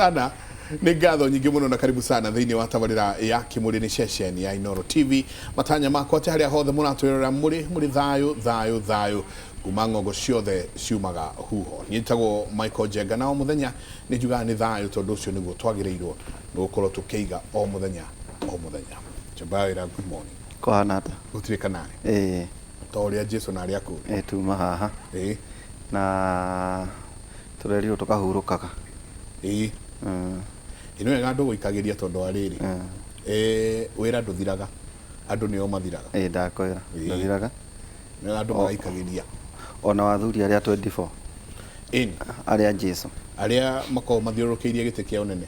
Sana nĩ ngatho nyingĩ mũno na karibu sana thĩinĩ wa tabarĩra ya Kĩmũrĩ nĩ ceceni ya Inoro TV. Matanya makwa atĩ harĩa hothe mũratwĩrora mũrĩ mũrĩ thayũ thayũ thayũ kuma ng'ongo ciothe ciumaga huho. Niĩ njĩtagwo Michael Njenga na o mũthenya nĩ njugaga nĩ thayũ tondũ ũcio nĩguo twagĩrĩirwo nĩ gũkorwo tũkĩiga o mũthenya o mũthenya. Njamba ya wĩra, good morning. Kũhana atĩa? Gũtirĩ kanarĩ. Ĩĩ. Ta ũrĩa Jesu na arĩa akũrĩ. Ĩĩ tuma haha. Ĩĩ. Na tũrerirwo tũkahurũkaga. Ĩĩ. Ĩ nĩ wega andũ gũikagĩria tondũ wa rĩrĩ. Wĩra ndũthiraga, andũ nĩo mathiraga. Ĩĩ ndakwĩra ndũthiraga. Nĩ wega andũ magaikagĩria. Ona athuri arĩa 24. Ĩni. Arĩa Jesu. Arĩa makoragwo mathiũrũrũkĩirie gĩtĩ kĩa ũnene.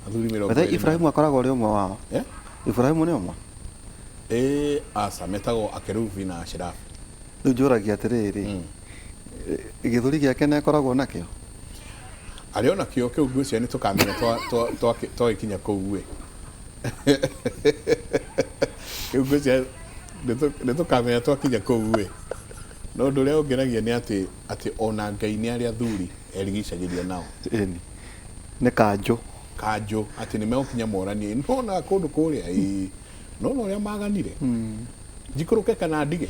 Athuri mĩrongo ĩrĩ. Ibrahimu akoragwo arĩ ũmwe wao. Ibrahimu nĩ ũmwe? Ĩĩ aca, metagwo akerubi na asherafi. Rĩu njũragia atĩrĩrĩ, gĩthũri gĩake nĩ akoragwo nakĩo? Arĩ o nakĩo kĩu ngwĩciria nĩ tũkamenya twagĩkinya kũu ĩ. Kĩu ngwĩciria nĩ tũkamenya twakinya kũu ĩ. No ũndũ ũrĩa ũngenagia nĩ atĩ atĩ ona Ngai nĩ arĩ athuri erigicagĩria nao. Ĩni. Nĩ kanjũ. Kanjũ atĩ nĩ megũkinya moranie nona kũndũ kũrĩa ĩĩ nona ũrĩa maganire njikũrũke kana ndige.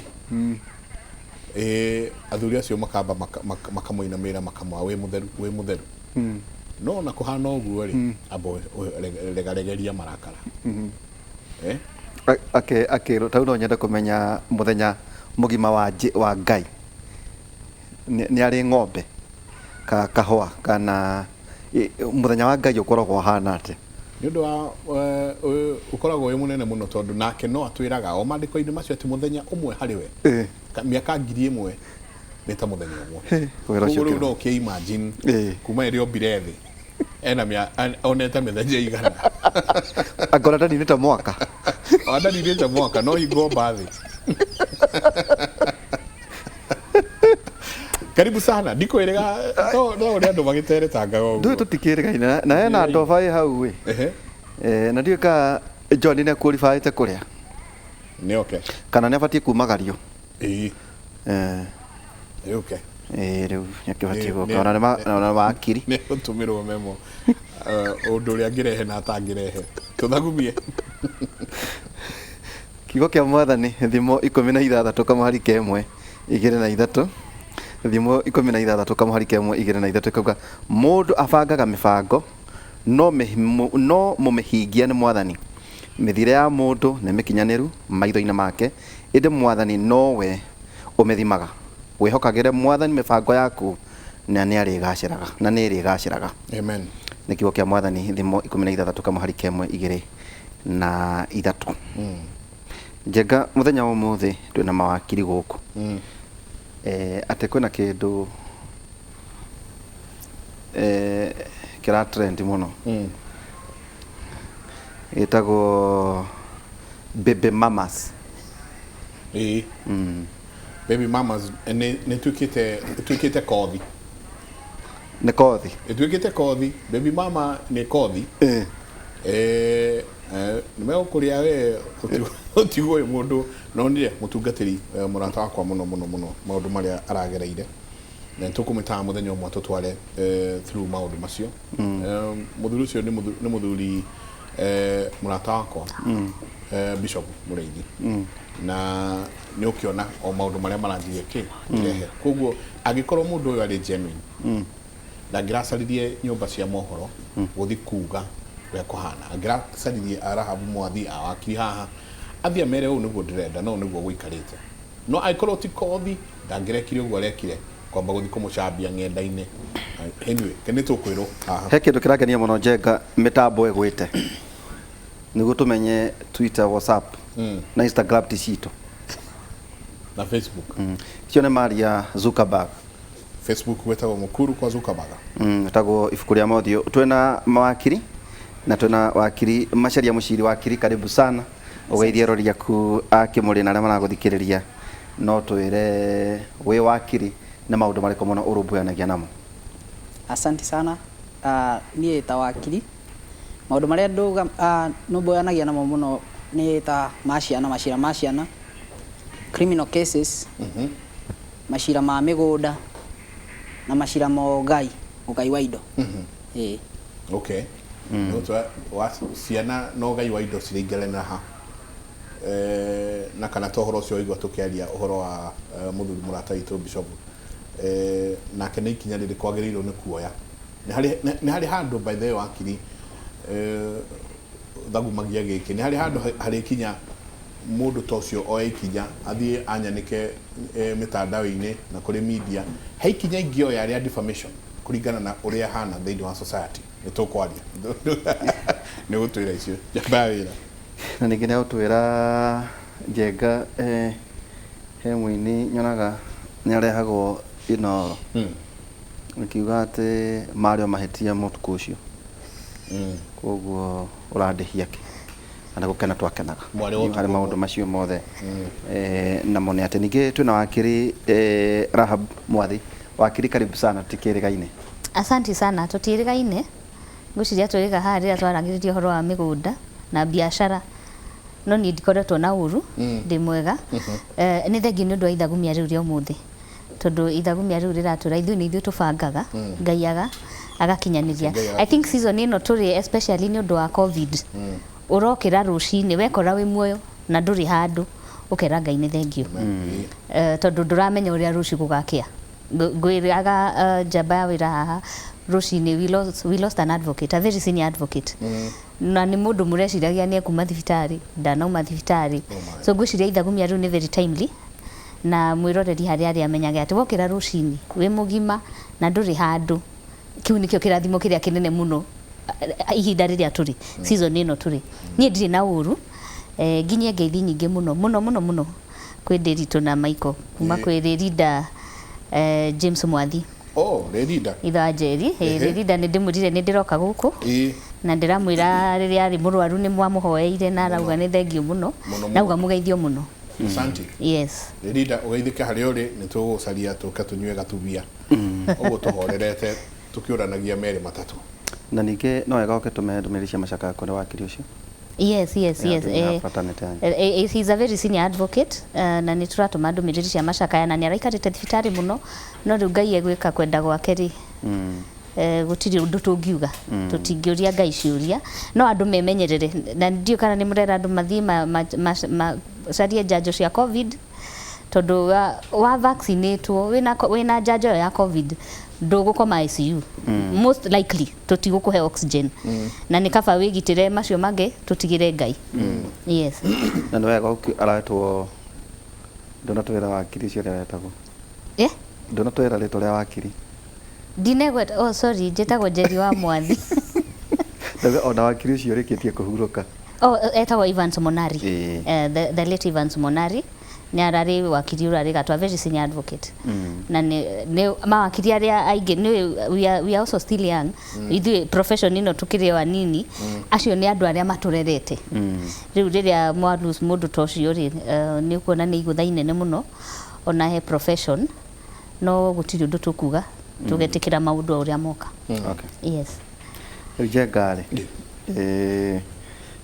Ĩĩ athuri acio makamba makamũinamĩrĩra makamwĩra wĩ mũtheru wĩ mũtheru. No ona kũhana ũguo rĩ amba regaregeria marakara. Eh? Akĩrwo tau no nyende kũmenya mũthenya mũgima wa wa Ngai nĩ arĩ ng'ombe ka kahũa kana mũthenya wa Ngai ũkoragwo ũhana atĩa? Nĩ ũndũ wa ũkoragwo wĩ mũnene mũno tondũ nake no atwĩraga o maandĩko-inĩ macio atĩ mũthenya ũmwe harĩ we mĩaka 1000 nĩ ta mũthenya ũmwe. Koguo rĩu no ũkĩ imagine kuma rĩrĩa ombire thĩ ena onete mĩthenya igana. Angora ndaninĩte mwaka. Ndaninĩte mwaka no hingo omba thĩ. Karibu sana ndikwĩrĩga no no ũrĩa andũ magĩteretangaga ũguo. Ndũĩ tũtikĩrĩgaine na hena ndoba ĩ hau ĩ. Na ndiũĩ kana John nĩ qualifyĩte kũrĩa. Nĩ oke. Kana nĩ abatiĩ kumagario. Ĩĩ. Nĩ oke. Ĩĩ rĩu nĩ akĩbatiĩ gũka ona nĩ wakiri. Nĩ gũtũmĩrwo memo ũndũ ũrĩa angĩrehe na atangĩrehe. Tũthagumie. Kiugo kĩa Mwathani, Thimo 16 kamũhari ka ĩmwe igĩrĩ na ithatũ. Thimo 16 kamũhari ka ĩmwe igĩrĩ na ithatũ ĩkauga, mũndũ abangaga mĩbango, no no mũmĩhingia nĩ Mwathani. Mĩthiĩre ya mũndũ nĩ mĩkinyanĩru maitho-inĩ make, ĩndĩ Mwathani nowe ũmĩthimaga. Wĩhokagĩre Mwathani mĩbango yaku, na nĩarĩgacĩraga, na nĩĩrĩgacĩraga. Amen. Nĩ kiugo kĩa Mwathani, Thimo 16 kamũhari ka ĩmwe igĩrĩ na ithatũ. Njenga mũthenya wa ũmũthĩ twĩna mawakiri gũkũ. Atĩ kwĩna kĩndũ kĩra trend mũno. Gĩtagwo baby mamas. Ĩĩ. Baby mamas nĩ ĩtuĩkĩte ĩtuĩkĩte kothi. Nĩ kothi. Ĩtuĩkĩte kothi. Baby mama nĩ kothi. Nĩ megũkũrĩa we ũtigwo wĩ mũndũ. Nonire mũtungatĩri mũrata wakwa mũno mũno mũno maũndũ marĩa aragereire. Na nĩ tũkũmĩtaga mũthenya ũmwe atũtware through maũndũ macio. Mũthuri ũcio nĩ mũthuri mũrata wakwa Bishop Mũrĩithi. Na nĩ ũkĩona o maũndũ marĩa marathiĩ kĩ kĩrehe. Koguo angĩkorwo mũndũ ũyũ arĩ genuine ndangĩracaririe nyũmba cia mohoro gũthi kuga ũrĩa kũhana. Angĩracaririe a Rahabu Mwathi, a wakiri haha, athiĩ amere ũũ nĩguo ndĩrenda na ũũ nĩguo gũikarĩte. No angĩkorwo ti kothi ndangĩrekire ũguo arekire kwamba gũthiĩ kũmũcambia ng'enda-inĩ. Anyway, nĩ tũkwĩrwo haha. He kĩndũ kĩrangenia mũno Njenga mĩtambo ĩgwĩte nĩguo tũmenye Twitter, WhatsApp na Instagram ti citũ. Na Facebook. Icio nĩ Maria Zuckerberg. Facebook gwĩtagwo Mukuru kwa Zuckerberg. Ĩtagwo ibuku rĩa mothiũ. Twĩna mawakiri na twĩna wakiri Macharia Mũciri. Wakiri, karibu sana. Ũgeithie eroreri aku a Kĩmũrĩ na arĩa maragũthikĩrĩria. No twĩre wĩ wakiri nĩ maũndũ marĩkũ mũno ũrũmbũyanagia namo? Asante sana. Niĩ ta wakiri maũndũ marĩa nũmbũyanagia namo mũno nĩ ta ma ciana, macira ma ciana, criminal cases, macira ma mĩgũnda na macira ma ũgai, ũgai wa indo. Ĩĩ. Okay, nĩ wa ciana na ũgai wa indo ciraingĩranĩra ha? Na kana to ũhoro ũcio waigua tũkĩaria ũhoro wa mũthuri mũrata witũ Bishop, nake nĩ ikinya rĩrĩkũ agĩrĩirwo nĩ kuoya? Nĩ harĩ handũ, by the way, wakiri, thagumagia gĩkĩ, nĩ harĩ handũ harĩkinya mũndũ ta ũcio oe ikinya athiĩ anyanĩke mĩtandao-inĩ na kũrĩ media? He ikinya ingĩoya rĩa defamation kũringana na ũrĩa hana thĩinĩ wa society? Nĩ tũkwaria, nĩ gũtwĩra icio njamba ya wĩra. Na ningĩ nĩ agũtwĩra Njenga, he mũini nyonaga nĩ arehagwo Inooro akiuga atĩ marĩ o mahĩtia mũtukũ ũcio, koguo ũrandĩhia kĩ na nĩ gũkena twakenaga. Mwarĩ wa Rĩu harĩ ũtukũ maũndũ macio mothe, namo nĩ atĩ ningĩ twĩna wakiri Rahab Mwathi. Wakiri, karibu sana, tũtikĩrĩgaine. Asante sana. Tũtiĩrĩgaine, ngwĩciria twĩrĩga haha rĩrĩa twaragĩrĩria ũhoro wa mĩgũnda na biacara, no niĩ ndikoretwo na ũru, ndĩ mwega. Nĩ thengiũ nĩ ũndũ wa ithagumia rĩu rĩa ũmũthĩ, tondũ ithagumia rĩu rĩratwĩra ithuĩ nĩ ithuĩ tũbangaga, Ngai agakinyanĩria. Ngai. I think season ĩno tũrĩ, especially nĩ ũndũ wa COVID, ũrokĩra rũcinĩ wekora wĩ muoyo na ndũrĩ handũ, ũkera Ngai nĩ thengiũ, tondũ ndũramenya ũrĩa rũciũ gũgakĩa. Ngwĩraga njamba ya wĩra haha rũcinĩ, we lost an advocate, a very senior advocate, na nĩ mũndũ mũreciragia nĩ ekuma thibitarĩ, ndanauma thibitarĩ. Oh my. So ngwĩciria ithagumia rĩu nĩ very timely, na mwĩroreri harĩa arĩa amenyage atĩ wokĩra rũcinĩ wĩ mũgima na ndũrĩ handũ, kĩu nĩkĩo kĩrathimo kĩrĩa kĩnene mũno ihinda rĩrĩa tũrĩ, season ĩno tũrĩ. Niĩ ndirĩ na ũru, nginyie ngeithi nyingĩ mũno mũno mũno mũno kwĩ Ndĩritũ na Michael kuma kwĩ Rĩrinda, James Mwathi. Oh, Rĩrinda. Ithe wa Njeri. Rĩrinda nĩ ndĩmwĩrire nĩ ndĩroka gũkũ na ndĩramwĩra rĩrĩa arĩ mũrwaru nĩ mwamũhoeire na arauga nĩ thengiũ mũno. Mũno, mũno. Nauga mũgeithio mũno. Asante. Yes. Rĩrinda, ũgeithĩke harĩa ũrĩ. Nĩ tũgũcaria tũke tũnyue gatubia ũguo tũhorerete tũkĩũranagia merĩ matatũ. Na ningĩ no wega ũke tũme ndũmĩrĩri cia macakaya kũrĩ wakiri ũcio. Yes. Yeah, Yes. thĩinĩ wa fraternity yanyu. He's a very senior advocate, na nĩ tũratũma ndũmĩrĩri cia macakaya, na nĩ araikarĩte thibitarĩ mũno, no rĩu Ngai egwĩka kwenda gwake rĩ, gũtirĩ ũndũ tũngiuga, tũtingĩũria Ngai ciũria, no andũ memenyerere, na ndiũĩ kana nĩ mũrera andũ mathiĩ macarie njanjo cia COVID, tondũ wa vaccinatwo wĩna njanjo ĩyo ya COVID ndũgũkoma ICU, most likely tũtigũkũhe oxygen, na nĩ kaba wĩgitĩre, macio mangĩ tũtigĩre Ngai. Yes. Na nĩ wega aretwo, ndũnatwĩra wakiri ũcio ũrĩa aretagwo. Ndũnatwĩra rĩtwa rĩa wakiri. Ndinegweta? Oh, sorry, njĩtagwo Njeri wa Mwathi. Ndauga ona wakiri ũcio ũrĩkĩtie kũhurũka. Oh, etagwo Evans Monari. Ĩĩ. The late Evans Monari nĩ ararĩ wakiri ũrarĩ gatwa, very senior advocate, na nĩ mawakiri arĩa aingĩ nĩ we are also still young ithuĩ, profession ĩno tũkĩrĩ o anini, acio nĩ andũ arĩa matũrerete. Rĩu rĩrĩa mwa lose mũndũ ta ũcio rĩ, nĩ ũkuona nĩ igũtha inene mũno ona he profession, no gũtirĩ ũndũ tũkuga, tũgetĩkĩra maũndũ o ũrĩa moka. Yes. Rĩu Njenga rĩ,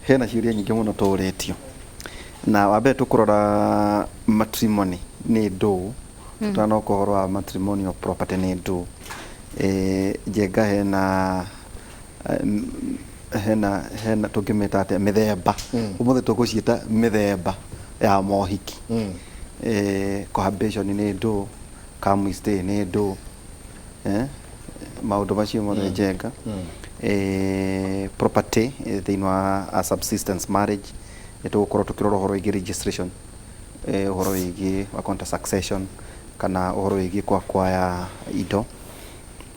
hena ciũria nyingĩ mũno tũũrĩtio, na wa mbere tũkũrora matrimony nĩ ndũ, tũtanoka ũhoro wa matrimonial property nĩ ndũ. Njenga, hena tũngĩmĩta atĩa mĩthemba? Ũmũthĩ tũgũciĩta mĩthemba ya mohiki. Cohabitation nĩ ndũ, come we stay nĩ ndũ, maũndũ macio mothe Njenga. Property thĩinĩ wa a subsistence marriage, nĩ tũgũkorwo tũkĩrora ũhoro wĩgiĩ registration, ũhoro wĩgiĩ wa succession kana ũhoro wĩgiĩ kwa indo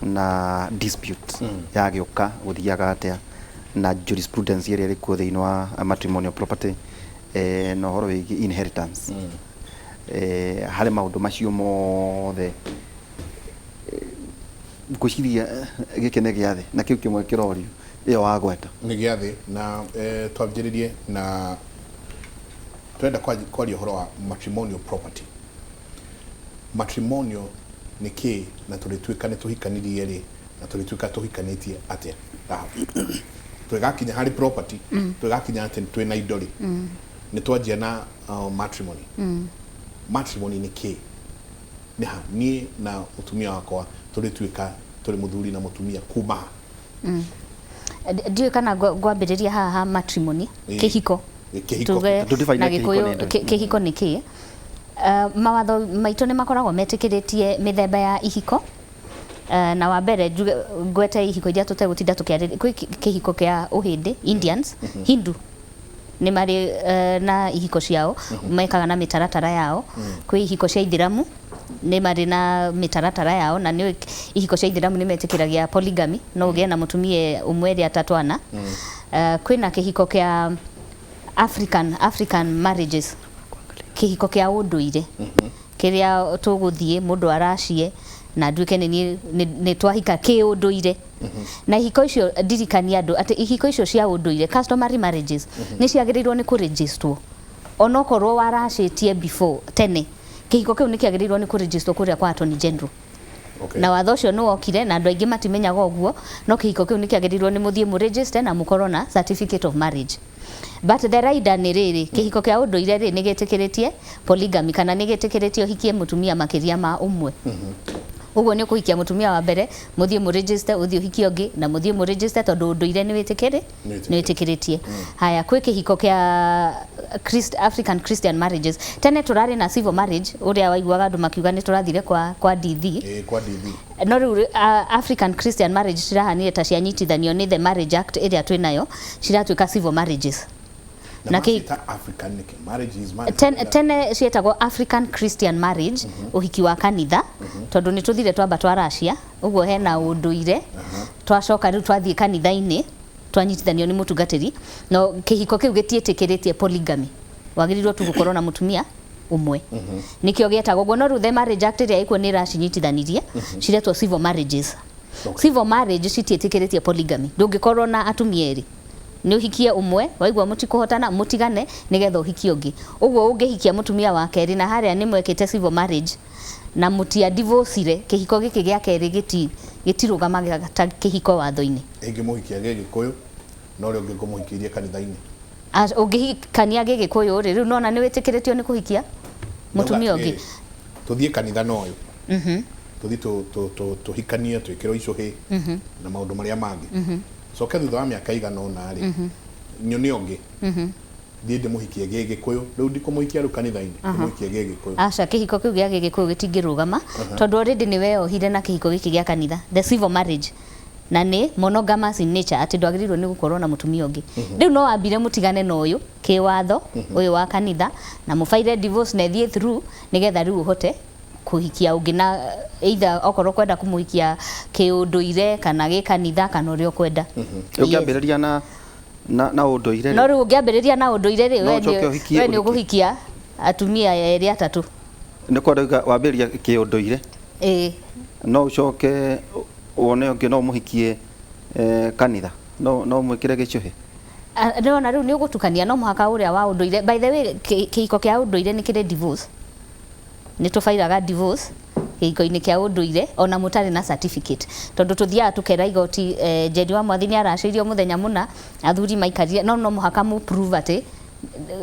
na dispute yagĩũka gũthiaga atĩa, na jurisprudence ĩrĩa ĩrĩ kuo thĩinĩ wa matrimonial property, na ũhoro wĩgiĩ inheritance. Harĩ maũndũ macio mothe, ngwĩciria gĩkĩ nĩ gĩathĩ na kĩu kĩmwe kĩrorio ĩyo wagweta. Nĩ gĩathĩ na twambĩrĩrie na twenda kwaria ũhoro wa matrimonial property. Matrimonial nĩ kĩ, na tũrĩtuĩka nĩ tũhikanirie rĩ, na tũrĩtuĩka tũhikanĩtie atĩa? Rahab, twĩgakinya harĩ property, twĩgakinya atĩ twĩna indo rĩ, nĩ twanjia na matrimony. Matrimony nĩ kĩ? Nĩ ha niĩ na mũtumia wakwa tũrĩtuĩka tũrĩ mũthuri na mũtumia kuma ha? Ndiũĩ kana ngwambĩrĩria haha ha matrimony. Ĩĩ. Kĩhiko. Ĩ, kĩhiko. Tuge Tũ-define na kĩhiko Gĩkũyũ nĩ ndũ. Kĩhiko nĩ kĩĩ? Mawatho maitũ nĩ makoragwo metĩkĩrĩtie mĩthemba ya ihiko. Na wa mbere njuge ngwete ihiko iria tũtegũtinda tũkĩarĩrĩria, kwĩ kĩhiko kĩa ũhĩndĩ, Indians, Hindu nĩ marĩ na ihiko ciao, mekaga na mĩtaratara yao. Kwĩ ihiko cia ithiramu, nĩ marĩ na mĩtaratara yao, na nĩ ihiko cia ithiramu nĩ metĩkĩragia polygamy, no ũgĩe na mũtumia ũmwe, erĩ, atatũ, ana. Kwĩna kĩhiko kĩa African marriages, kĩhiko kĩa ũndũire kĩrĩa tũgũthiĩ mũndũ aracie na nduĩke nĩ niĩ nĩ twahika kĩũndũire. Na ihiko icio, ndirikania andũ atĩ ihiko icio cia ũndũire, customary marriages, nĩ ciagĩrĩirwo nĩ kũregisterwo onokorwo waracĩtie before tene. Kĩhiko kĩu nĩ kĩagĩrĩirwo nĩ kũregisterwo kũrĩa kwa Attorney General. Na watho ũcio nĩ wokire na andũ aingĩ matimenyaga ũguo, no kĩhiko kĩu nĩ kĩagĩrĩirwo nĩ mũthiĩ mũregister na mũkorwo na certificate of marriage. But the rider nĩ rĩrĩ, kĩhiko kĩa ũndũire rĩ, nĩ gĩtĩkĩrĩtie polygamy, kana nĩ gĩtĩkĩrĩtie ũhikie mũtumia makĩria ma ũmwe. Ũguo nĩ ũkũhikia mũtumia wa mbere, mũthiĩ mũregister, ũthiĩ ũhikie ũngĩ na mũthiĩ mũregister, tondũ ũndũire nĩ wĩtĩkĩrĩ nĩ wĩtĩkĩrĩtie. Haya, kwĩ kĩhiko kĩa African Christian marriages. Tene tũrarĩ na civil marriage, ũrĩa waiguaga andũ makiuga nĩ tũrathire kwa DD. Ĩ, kwa DD. No rĩu African Christian marriage cirahanire ta cianyitithanio nĩ the Marriage Act ĩrĩa twĩ nayo, ciratuĩka civil marriages. Na Na maciĩta African nĩkĩ? Marriage is marriage. Tene cietagwo African Christian marriage, ũhiki wa kanitha, tondũ nĩ tũthire twamba twaracia ũguo hena ũndũire, twacoka rĩu twathiĩ kanitha-inĩ, twanyitithanio nĩ mũtungatĩri. No kĩhiko kĩu gĩtiĩtĩkĩrĩtie polygamy, wagĩrĩirwo tu gũkorwo na mũtumia ũmwe, nĩkĩo gĩetagwo ũguo. No rĩu the Marriage Act ĩrĩa ĩkuo nĩ ĩracinyitithanirie, ciretwo civil marriages. Civil marriage citiĩtĩkĩrĩtie polygamy, ndũngĩkorwo na atumia erĩ. Nĩ ũhikie ũmwe, waigua mũtikũhotana, mũtigane nĩgetha ũhikie ũngĩ. Ũguo ũngĩhikia mũtumia wa kerĩ na harĩa nĩ mwekĩte civil marriage na mũtia divorcire, kĩhiko gĩkĩ gĩa kerĩ gĩtirũgamaga ta kĩhiko watho-inĩ. Ĩngĩmũhikia Gĩgĩkũyũ na ũrĩa ũngĩ ngũmũhikĩirie kanitha-inĩ? Ũngĩhikania Gĩgĩkũyũ rĩ, rĩu nona nĩ wĩtĩkĩrĩtio nĩ kũhikia mũtumia ũngĩ. Tũthiĩ kanitha na ũyũ, tũthiĩ tũhikanie, twĩkĩrwo icũhĩ na maũndũ marĩa mangĩ, coke thutha wa mĩaka igana ũna rĩ, nyone ũngĩ, thiĩ ndĩmũhikie Gĩgĩkũyũ. Rĩu ndikũmũhikia rĩu kanitha-inĩ, ndĩmũhikie Gĩgĩkũyũ. Aca, kĩhiko kĩu gĩa Gĩgĩkũyũ gĩtingĩrũgama, tondũ already nĩ weyohire na kĩhiko gĩkĩ gĩa kanitha, the civil marriage, na nĩ monogamous in nature, atĩ ndwagĩrĩirwo nĩ gũkorwo na mũtumia ũngĩ. Rĩu no wambire mũtigane na ũyũ kĩwatho, ũyũ wa kanitha, na mũbaire divorce na ĩthiĩ through, nĩgetha rĩu ũhote kũhikia ũngĩ, na either okorwo kwenda kũmũhikia kĩũndũire kana gĩkanitha kana ũrĩa ũkwenda. Yes. Ũngĩambĩrĩria na ũndũire No rĩ, rĩu ũngĩambĩrĩria na ũndũire rĩ, No we ũcoke ũhikie we nĩ ũhikie. ũkũhikia atumia erĩ, atatũ. Nĩ kwenda uga wambĩrĩria kĩũndũire, no ũcoke wone ũngĩ, no ũmũhikie kanitha, no mwĩkĩre gĩcũhĩ. Nĩwona rĩu nĩ ũgũtukania. No mũhaka ũrĩa wa ũndũire. By the way, kĩhiko kĩa ũndũire nĩ kĩrĩ divorce, nĩ tũbairaga divorce kĩhiko-inĩ kĩa ũndũire ona mũtarĩ na certificate, tondũ tũthiaga tũkera igoti, Njeri wa Mwathi nĩ aracĩirio mũthenya mũna, athuri maikarire, no mũhaka mũ prove atĩ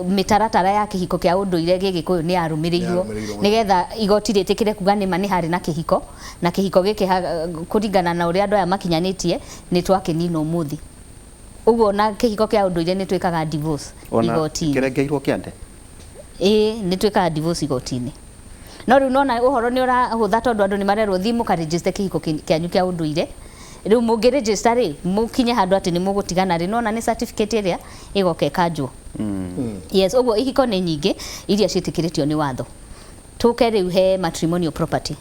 mĩtaratara ya kĩhiko kĩa ũndũire gĩgĩkũyũ nĩ yarũmĩrĩirwo, Nĩ yarũmĩrĩirwo. Nĩgetha igoti rĩtĩkĩre kuga nĩma nĩ harĩ na kĩhiko, na kĩhiko gĩkĩ kũringana na ũrĩa andũ aya makinyanĩtie nĩ twakĩnina ũmũthĩ. Ũguo na kĩhiko kĩa ũndũire nĩ twĩkaga divorce Ona igoti-inĩ. kĩrengeirwo kĩande. Ĩĩ, nĩ twĩkaga divorce igoti-inĩ. No rĩu nona ũhoro nĩ ũrahũtha, tondũ andũ nĩ marerwo thiĩ mũkaregister kĩhiko kĩanyu kĩa ũndũire. Rĩu mũngĩregister rĩ, mũkinye handũ atĩ nĩ mũgũtigana rĩ, nona nĩ certificate ĩrĩa ĩgoka ĩkanjwo. Yes, ũguo ihiko nĩ nyingĩ iria ciĩtĩkĩrĩtio nĩ watho. Tũke rĩu he matrimonial property.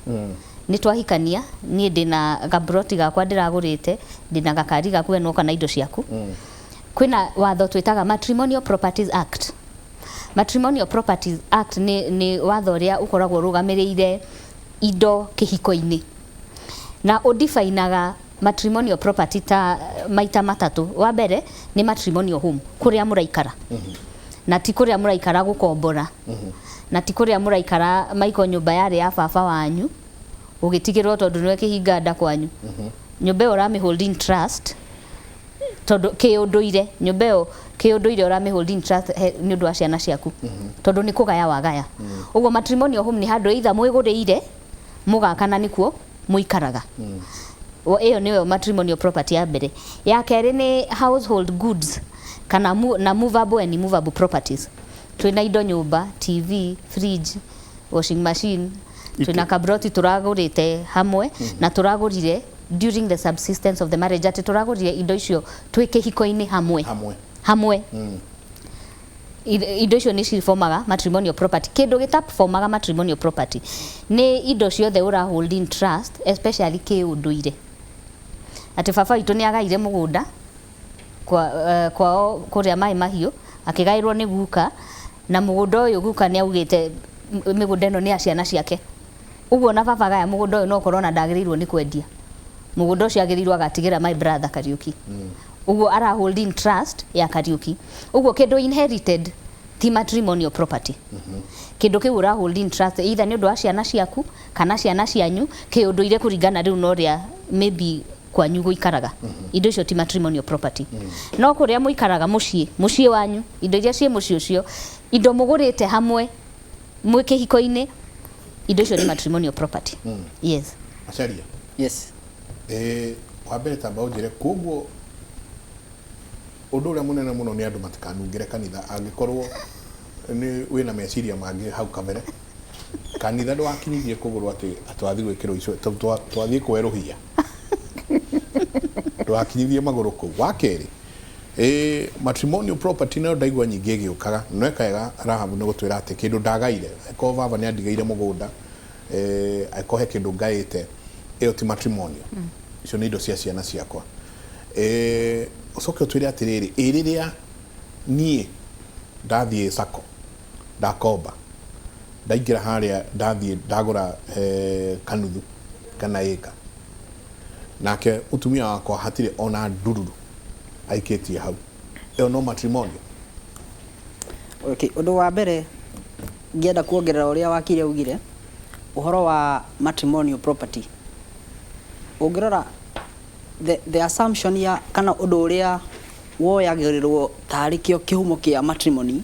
Nĩ twahikania, niĩ ndĩna gabroti gakwa ndĩragũrĩte, ndĩna gakari gaku, we nwoka na indo ciaku. Kwĩna watho twĩtaga Matrimonial Properties Act. Matrimonial Properties Act nĩ watho ũrĩa ũkoragwo ũrũgamĩrĩire indo kĩhiko-inĩ, na ũdefinaga matrimonial property ta maita matatũ. Wa mbere nĩ matrimonial home, kũrĩa mũraikara, na ti kũrĩa mũraikara gũkombora, na ti kũrĩa mũraikara maiko nyũmba yarĩ ya baba wanyu ũgĩtigĩrwo tondũ nĩwe kĩhinga nda kwanyu. Nyũmba ĩyo ũramĩ hold in trust, tondũ kĩũndũire nyũmba ĩyo kĩũndũire ũramĩ hold in trust nĩ ũndũ wa ciana ciaku, tondũ nĩ kũgaya wagaya. Ũguo matrimonial home nĩ handũ either mwĩgũrĩire mũgaka na nĩkuo mũikaraga. Ĩyo nĩyo matrimonial property ya mbere. Ya kerĩ nĩ household goods kana na movable and immovable properties. Twĩna indo nyũmba, TV, fridge, washing machine, twĩna kabroti tũragũrĩte hamwe na tũragũrire during the subsistence of the marriage, atĩ tũragũrire indo icio twĩ kĩhiko-inĩ hamwe. Hamwe. Hamwe. Indo icio nĩ ciformaga matrimonial property. Kĩndũ gĩtaformaga matrimonial property nĩ indo ciothe ũra hold in trust, especially kĩũndũire, atĩ baba witũ nĩ agaire mũgũnda kwao kũrĩa Maĩ Mahiũ, akĩgaĩrwo nĩ guka, na mũgũnda ũyũ guka nĩ augĩte mĩgũnda ĩno nĩ ya ciana ciake. Ũguo na baba agaya mũgũnda ũyũ, no ũkorwo ona ndagĩrĩirwo nĩ kwendia mũgũnda ũcio, agĩrĩirwo agatigĩra my brother Kariũki. Ũguo ara hold in trust ya Kariũki. Ũguo kĩndũ inherited ti matrimonial property. Kĩndũ kĩu ũra hold in trust either nĩ ũndũ wa ciana ciaku kana ciana cianyu kĩũndũire, kũringana rĩu na ũrĩa maybe kwanyu gũikaraga, indo icio ti matrimonial property. No kũrĩa mũikaraga mũciĩ, mũciĩ wanyu, indo iria ciĩ mũciĩ ũcio, indo mũgũrĩte hamwe mwĩ kĩhiko-inĩ, indo icio nĩ matrimonial property, yes. Macharia. Yes. Wa mbere tamba ũnjĩre, koguo ũndũ ũrĩa mũnene mũno nĩ andũ matikanungĩre kanitha angĩkorwo nĩ wĩna meciria mangĩ hau kabere. Kanitha ndwakinyithie kũgũrũ atĩ twathiĩ gwĩkĩrwo icio, twathiĩ kwerũhia, ndwakinyithie magũrũ kũu. Wa kerĩ, matrimonial property nayo ndaigua nyingĩ ĩgĩũkaga, no ĩkaega Rahabu nĩ gũtwĩra atĩ kĩndũ ndagaire, angĩkorwo baba nĩ andigĩire mũgũnda, angĩkorwo he kĩndũ ngaĩte, ĩyo ti matrimonial, icio nĩ indo cia ciana ciakwa. Ũcoke ũtwĩre atĩrĩrĩ, ĩ rĩrĩa niĩ ndathiĩ sacco, ndakomba, ndaingĩra harĩa, ndathiĩ ndagũra kanuthu kana ĩka, nake mũtumia wakwa hatirĩ ona ndururu aikĩtie hau, ĩyo no matrimonial? Okay, ũndũ wa mbere ngĩenda kuongerera ũrĩa wakiri augire ũhoro wa matrimonial property, ũngĩrora the assumption ya kana ũndũ ũrĩa woyagĩrĩrwo tarĩ kĩo kĩhumo kĩa matrimony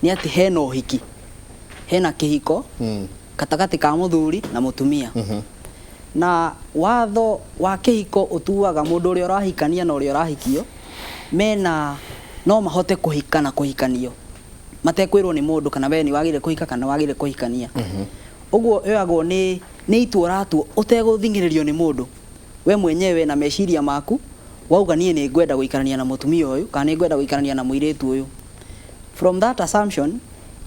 nĩ atĩ hena ũhiki, hena kĩhiko gatagatĩ ka mũthuri na mũtumia. Na watho wa kĩhiko ũtuaga mũndũ ũrĩa ũrahikania na ũrĩa ũrahikio mena no mahote kũhika na kũhikanio matekwĩrwo nĩ mũndũ kana we nĩ wagĩrĩire kũhika kana wagĩrĩire kũhikania. Ũguo yoyagwo nĩ itua ũratua ũtegũthing'ĩrĩrio nĩ mũndũ, we mwenyewe na meciria maku wauga niĩ nĩ ngwenda gũikarania na mũtumia ũyũ kana nĩ ngwenda gũikarania na mũirĩtu ũyũ. From that assumption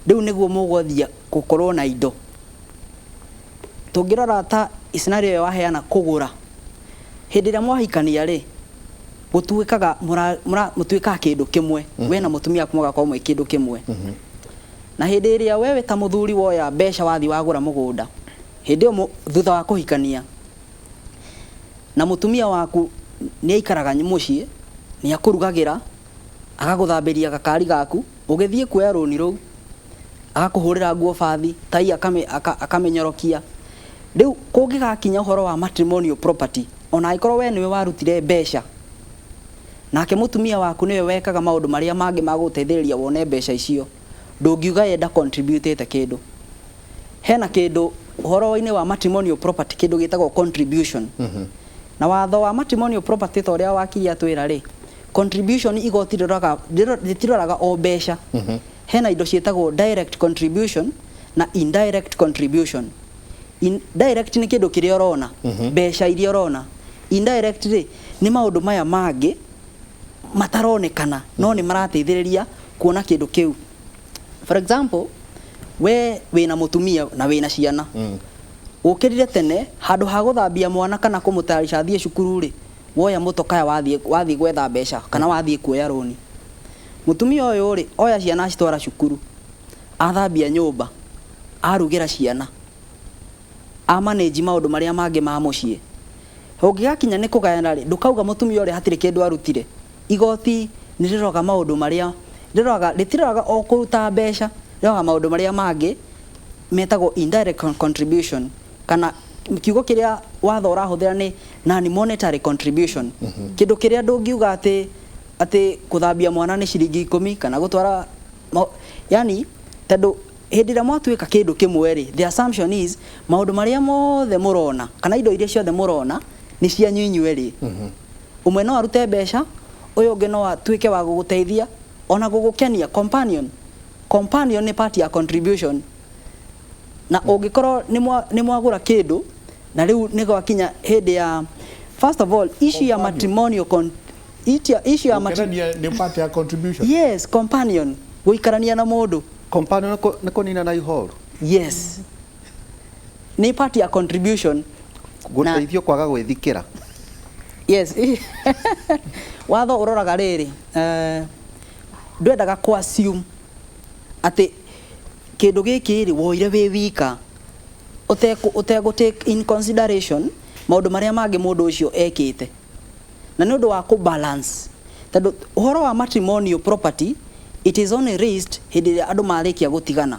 rĩu nĩguo mũgũthia gũkorwo na indo. Tũngĩrora ta scenario ĩyo waheana, kũgũra, hĩndĩ ĩrĩa mwahikania rĩ, gũtuĩkaga mũtuĩkaga kĩndũ kĩmwe, we na mũtumia waku mũgakorwo mwĩ kĩndũ kĩmwe. Na hĩndĩ ĩrĩa wewe ta mũthuri woya mbeca wathiĩ wagũra mũgũnda hĩndĩ ĩyo thutha wa kũhikania, na mũtumia waku nĩ aikaraga mũciĩ, nĩ akũrugagĩra, agagũthambĩria gakari gaku, ũgĩthiĩ kuoya rũni rũu agakũhũrĩra nguo bathi tai, akamĩnyorokia, rĩu kũngĩgakinya ũhoro wa matrimonial property, ona angĩkorwo we nĩwe warutire mbeca nake mũtumia waku nĩwe wekaga maũndũ marĩa mangĩ ma gũgũteithĩrĩria wone mbeca icio, ndũngiuga ye ndacontributĩte kĩndũ. Hena kĩndũ ũhoro-inĩ wa matrimonial property, kĩndũ gĩtagwo contribution. Na watho wa matrimonial property, ta ũrĩa wakiri atwĩra rĩ, contribution igoti rĩroraga rĩtiroraga o mbeca. Hena indo ciĩtagwo direct contribution na indirect contribution. Direct nĩ kĩndũ kĩrĩa ũrona, mbeca iria ũrona. Indirect rĩ, nĩ maũndũ maya mangĩ mataronekana no nĩ marateithĩrĩria kuona kĩndũ kĩu. For example, we wĩna mũtumia na wĩna ciana, ũkĩrire tene, handũ ha gũthambia mwana kana kũmũtayarisha athiĩ cukuru rĩ, woya mũtokaya wathiĩ gwetha mbeca kana wathiĩ kuoya rũni. Mũtumia ũyũ rĩ, oya ciana acitwara cukuru, athambia nyũmba, arugĩra ciana, amanage maũndũ marĩa mangĩ ma mũciĩ. Ũngĩgakinya nĩ kũgayana rĩ, ndũkauga mũtumia ũrĩa hatirĩ kĩndũ arutire. Igoti nĩ rĩroraga maũndũ marĩa rĩroraga, rĩtiroraga o kũruta mbeca, rĩroraga maũndũ marĩa mangĩ metagwo indirect contribution, kana kiugo kĩrĩa watho ũrahũthĩra nĩ non monetary contribution. Kĩndũ kĩrĩa ndũngiuga atĩ kũthambia mwana nĩ ciringi 10 kana gũtwara yani tondũ hĩndĩ ĩrĩa mwatuĩka kĩndũ kĩmwe rĩ, the assumption is maũndũ marĩa mothe mũrona kana indo iria ciothe mũrona. Nĩ cianyu inyuerĩ. Ũmwe no arute mbeca, ũyũ ũngĩ no atuĩke wa gũgũteithia ona gũgũkenia. Companion, companion nĩ part ya contribution. Na ũngĩkorwo nĩ mwagũra kĩndũ na rĩu nĩ gwakinya hĩndĩ ya, first of all, issue ya Companion. matrimonial issue ya Gũkenania nĩ part ya contribution. Yes, companion, gũikarania na mũndũ. Companion nĩ kũnina na ihoru. Yes, nĩ part ya contribution. Gũteithio kwaga gwĩthikĩra. Yes, watho ũroraga rĩrĩ, ndwendaga ku assume atĩ kĩndũ gĩkĩ rĩ woire wĩ wika ũtegũ take in consideration maũndũ marĩa mangĩ mũndũ ũcio ekĩte, na nĩ ũndũ wa kũ balance, tondũ ũhoro wa matrimonial property, it is only raised hĩndĩ ĩrĩa andũ marĩkia gũtigana,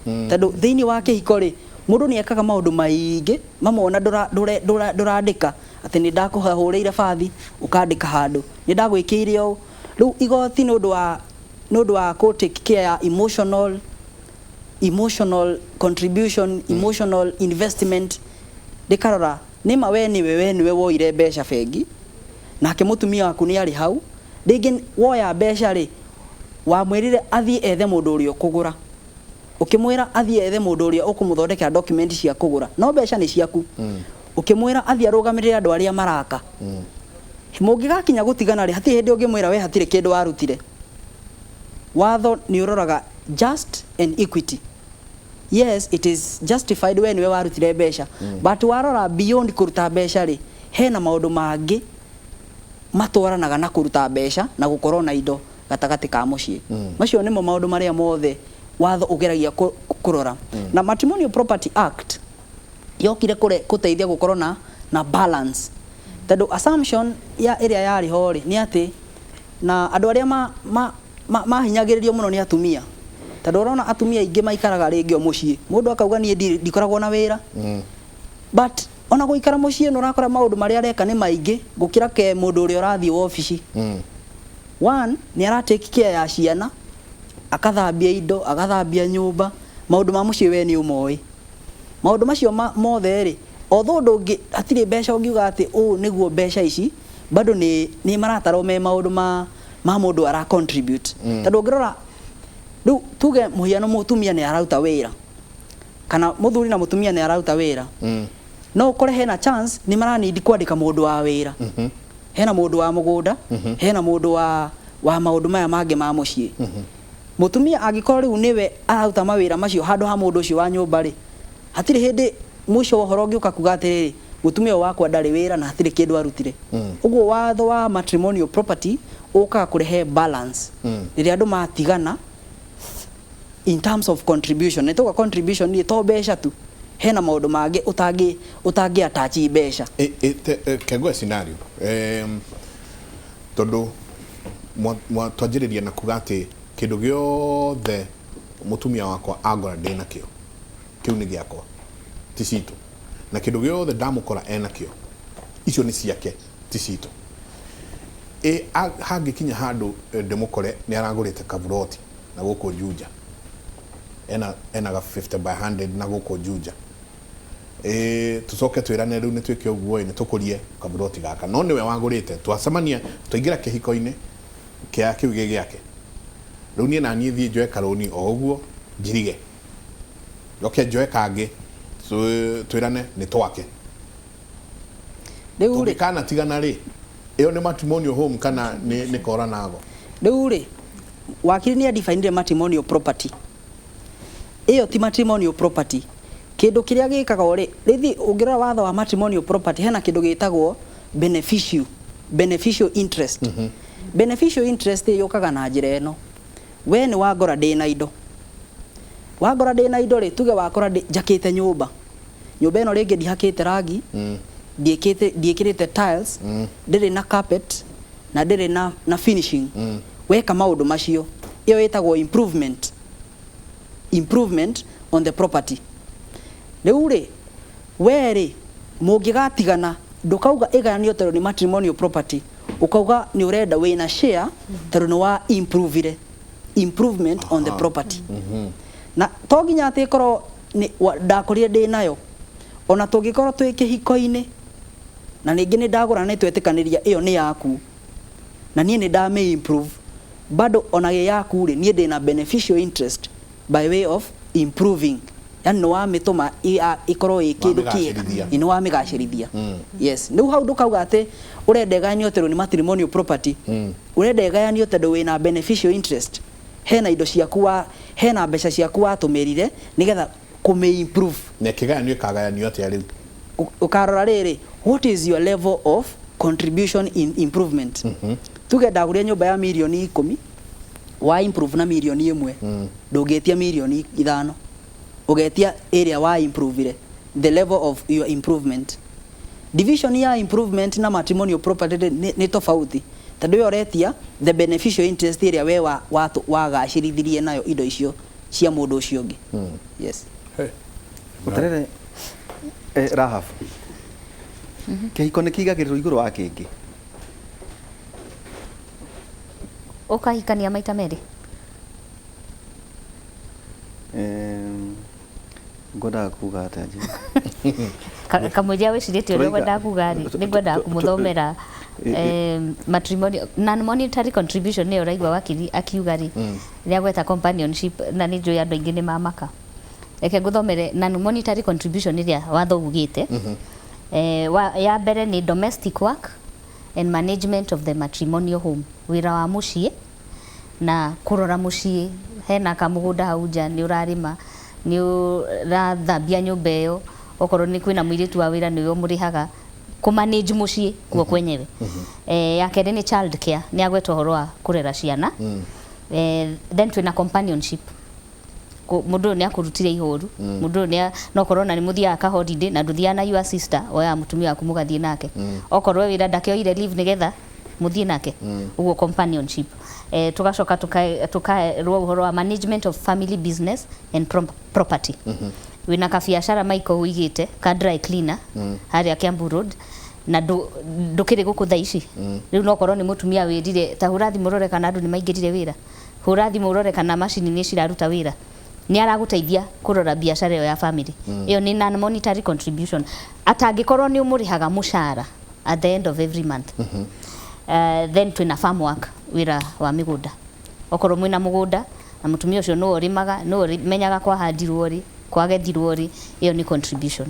tondũ thĩinĩ wa kĩhiko rĩ, mũndũ nĩ ekaga maũndũ maingĩ mamwe ona ndũrandĩka atĩ nĩ ndakũhũrĩire bathi, ũkandĩka handũ nĩ ndagwĩkĩire ũũ. Rĩu igoti nĩ ũndũ wa kũ take care ya emotional contribution, emotional investment, rĩkarora nĩma we nĩwe woire mbeca bengi, nake mũtumia waku nĩ arĩ hau. Rĩngĩ woya mbeca rĩ, wamwĩrire athiĩ ethe mũndũ ũrĩa ũkũgũra, ũkĩmwĩra athiĩ ethe mũndũ ũrĩa ũkũmũthondekera document cia kũgũra, no mbeca nĩ ciaku. Ũkĩmwĩra athiĩ arũgamĩrĩre andũ arĩa maraka. Mũngĩgakinya gũtigana rĩ, hatirĩ hĩndĩ ũngĩmwĩra we hatirĩ kĩndũ warutire. Watho nĩ ũroraga just and equity. Yes, it is justified we nĩwe warutire mbeca, but warora beyond kũruta mbeca rĩ, hena maũndũ mangĩ matwaranaga na kũruta mbeca na gũkorwo na indo gatagatĩ ka mũciĩ. Macio nĩmo maũndũ marĩa mothe watho ũgeragia kũrora. Na Matrimonial Property Act yokire kũteithia gũkorwo na balance, tondũ assumption ya ĩrĩa yarĩ ho rĩ, nĩ atĩ na andũ arĩa mahinyagĩrĩrio mũno nĩ atumia, tondũ ũrona atumia aingĩ maikaraga rĩngĩ o mũciĩ, mũndũ akauga niĩ ndikoragwo na wĩra, but ona gũikara mũciĩ nĩ ũrakora maũndũ marĩa areka nĩ maingĩ gũkĩra ke mũndũ ũrĩa ũrathiĩ wobici. One, nĩ ara take care ya ciana, akathambia indo, agathambia nyũmba, maũndũ ma mũciĩ we nĩ ũmoĩ maũndũ macio mothe rĩ. Although ndũngĩ, hatirĩ mbeca ũngiuga atĩ ũũ nĩguo mbeca ici, bado nĩ maratarwo me maũndũ ma mũndũ ara contribute, tondũ ũngĩrora rĩu, tuge mũhiano, mũtumia nĩ araruta wĩra kana mũthuri na mũtumia nĩ araruta wĩra, no ũkore hena chance nĩ maranindi kwandĩka mũndũ wa wĩra, hena mũndũ wa mũgũnda, hena mũndũ wa maũndũ maya mangĩ ma mũciĩ. Mũtumia angĩkorwo rĩu nĩwe araruta mawĩra macio handũ ha mũndũ ũcio wa nyũmba rĩ, hatirĩ hĩndĩ mũico wa ũhoro ũngĩũka kuga atĩrĩrĩ, mũtumia ũyũ wakwa ndarĩ wĩra na hatirĩ kĩndũ arutire. Ũguo watho wa matrimonial property ũkaga kũrehe balance rĩrĩa andũ matigana in terms of contribution. Nĩ tuga contribution nĩ to mbeca tu, hena maũndũ mangĩ ũtangĩ attach mbeca. Kengoe scenario, tondũ twanjĩrĩria na kuga atĩ kĩndũ gĩothe mũtumia wakwa angora ndĩ nakĩo, kĩu nĩ gĩakwa, ti citũ, na kĩndũ gĩothe ndamũkora enakĩo, icio nĩ ciake, ti citũ. Ĩ hangĩkinya handũ ndĩmũkore nĩ aragũrĩte kaburoti na gũkũ Juja, ena ga 50 by 100 na gũkũ Juja, ĩ tucoke twĩrane rĩu nĩ twĩke ũguo, ĩ nĩ tũkũrie kaburoti gaka, no nĩwe wagũrĩte, twacemania twaingĩra kĩhiko-inĩ kĩa kĩu gĩ gĩake, rĩu niĩ na niĩ thiĩ njoe karũni o ũguo njirige, njoke njoe kangĩ, twĩrane nĩ twake. Rĩu rĩ, Tũngĩkanatigana rĩ, ĩyo nĩ matrimonial home kana nĩ kora nago? Rĩu rĩ, wakiri nĩ adefinire matrimonial property. Ĩyo ti matrimonial property. Kĩndũ kĩrĩa gĩkagwo rĩ, rĩthi ũngĩrora watho wa matrimonial property, hena kĩndũ gĩtagwo beneficial interest. Beneficial interest yũkaga na njĩra ĩno: we nĩ wangora ndĩna indo, wangora ndĩna indo rĩ, tuge wakora njakĩte nyũmba, nyũmba ĩno rĩngĩ ndihakĩte rangi, ndiĩkĩrĩte tiles, ndĩrĩ na carpet na ndĩrĩ na finishing. Weka maũndũ macio, ĩyo ĩtagwo improvement on the property. Rĩu rĩ, we rĩ, mũngĩgatigana, ndũkauga ĩgayanio tondũ nĩ matrimonial property, ũkauga nĩ ũrenda wĩna share tondũ nĩ wa improve improvement on the property. Na to nginya atĩ ĩkorwo nĩ ndakorire ndĩ nayo, ona tũngĩkorwo twĩ kĩhiko-inĩ. Na ningĩ nĩ ndagũra na nĩtwetĩkanĩria ĩyo nĩ yaku, na niĩ nĩ ndamĩ improve, bado ona ĩ yaku rĩ, niĩ ndĩna beneficial interest by way of improving, yani nĩ wamĩtũma ĩkorwo ĩ kĩndũ kĩega. Wamĩgacĩrithia. Nĩ wamĩgacĩrithia, yes. Rĩu hau ndũkauga atĩ ũrenda ĩgayanio tondũ nĩ matrimonial property. Ũrenda ĩgayanio tondũ wĩna beneficial interest, hena indo ciaku wa hena mbeca ciaku watũmĩrire nĩgetha kũmĩ improve. Na ĩkĩgayanio ĩkagayanio atĩa rĩu? Ũkarora rĩrĩ, what is your level of contribution in improvement? Tuge ndagũrire nyũmba ya mirioni 10, wa improve na mirioni 1, ndũngĩtia mirioni 5, ũgetia ĩrĩa wa improve, the level of your improvement. Division ya improvement na matrimonial property nĩ tofauti, tondũ ĩyo ũretia the beneficial interest ĩrĩa we wagacĩrithirie nayo indo icio cia mũndũ ũcio ũngĩ, yes. Hey. Ũterere Rahab, kĩhiko nĩ kĩigagĩrĩrwo igũrũ wa kĩngĩ? Ũkahikania maita merĩ? Ngwendaga kuga atĩa, Njeri? Kamũira wĩcirĩtie ũrĩa Tũraiga- ngwendaga kuga rĩ, nĩ ngwendaga kũmũthomera matrimonial non monetary contribution nĩyo ũraigua wakiri akiuga rĩ, rĩa gweta companionship, na nĩ njũĩ andũ aingĩ nĩ mamaka. Reke ngũthomere non monetary contribution ĩrĩa watho ugĩte. Ya mbere nĩ domestic work and management of the matrimonial home, wĩra wa mũciĩ na kũrora mũciĩ, hena kamũgũnda hau nja, nĩ ũrarĩma, nĩ ũrathambia nyũmba ĩyo, okorwo nĩ kwĩna mũirĩtu wa wĩra nĩwe ũmũrĩhaga, kũmanage mũciĩ kuo kwenyewe. Ya kerĩ nĩ child care, nĩ agweta ũhoro wa kũrera ciana. Then twĩna companionship. Mũndũ ũyũ nĩ akũrutire ihoru, mũndũ ũyũ no korwo na nĩ mũthiaga ka holiday na ndũthiaga na your sister, oyaga mũtumia waku mũgathiĩ nake, okorwo e wĩra ndakĩoire leave nĩgetha mũthiĩ nake, ũguo companionship. Tũgacoka tũkerwo ũhoro wa management of family business and property. Wĩna kabiacara, Michael, ũigĩte ka dry cleaner harĩa Kiambu Road na ndũkĩrĩ gũkũ thaa ici rĩu, no korwo nĩ mũtumia wĩrire ta hũra thimũ ũrore kana andũ nĩ maingĩrire wĩra, hũra thimũ ũrore kana macini nĩ ciraruta wĩra, nĩ aragũteithia kũrora biacara ĩyo ya family. Ĩyo nĩ non monetary contribution, atangĩkorwo nĩ ũmũrĩhaga mũcara at the end of every month. Then twĩna farm work, wĩra wa mĩgũnda. Okorwo mwĩna mũgũnda na mũtumia ũcio nĩwe ũrĩmaga, nĩwe ũmenyaga kwahandirwo rĩ, kwagethirwo rĩ, ĩyo nĩ contribution,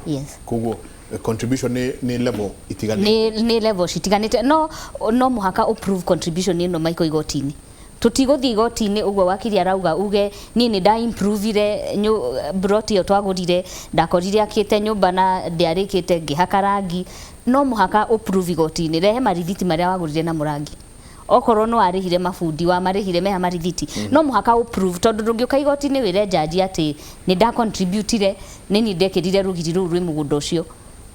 yes. Koguo contribution nĩ level itiganĩte. Nĩ level citiganĩte, no mũhaka ũprove contribution ĩno, Michael, igoti-inĩ. Tũtigũthiĩ igoti-inĩ ũguo wakiri arauga uge niĩ nĩ nda improvire broti ĩyo twagũrire, ndakorire akĩte nyũmba na ndĩarĩkĩte, ngĩhaka rangi. No mũhaka ũprove igoti-inĩ, rehe marithiti marĩa wagũrire na mũrangi, okorwo no warĩhire mabundi, wamarĩhire, meha marithiti. No mũhaka ũprove, tondũ ndũngĩũka igoti-inĩ wĩre jaji atĩ nĩ nda contributire, nĩ niĩ ndekĩrire rũgiri rũu rwĩ mũgũnda ũcio.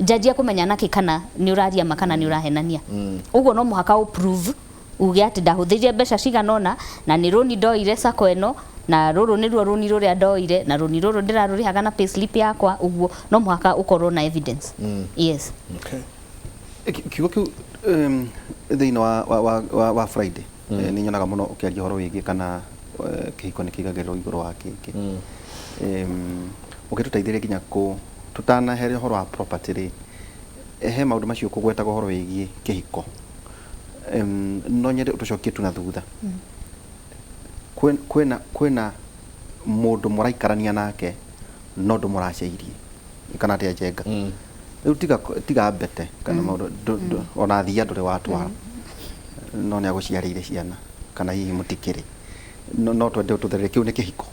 Jaji akũmenya nakĩ kana nĩ ũraria ma kana nĩ ũrahenania? Ũguo no mũhaka ũprove, uge atĩ ndahũthĩrire mbeca cigana ũna na nĩ rũni ndoire sacco ĩno, na rũrũ nĩruo rũni rũrĩa ndoire, na rũni rũrũ ndĩrarũrĩhaga na payslip yakwa. Ũguo no mũhaka ũkorwo na evidence, yes. Okay. Kiugo kĩu thĩinĩ wa Friday nĩ nyonaga mũno ũkĩaria ũhoro wĩgiĩ kana kĩhiko nĩ kĩigagĩrĩrwo igũrũ wa kĩngĩ. Ũngĩtũteithĩrĩria nginya kũ tũtanahere ũhoro wa property rĩ, he maũndũ macio kũgwetaga ũhoro wĩgiĩ kĩhiko. No nyende ũtũcokie tu na thutha. Kwĩna mũndũ mũraikarania nake no ndũmũracĩirie kana atĩa, Njenga? Rĩu tiga mbete kana maũndũ ona thia ndũrĩ watwara, no nĩ agũciarĩire ciana kana hihi mũtikĩrĩ, no twende ũtũtherere kĩu nĩ kĩhiko.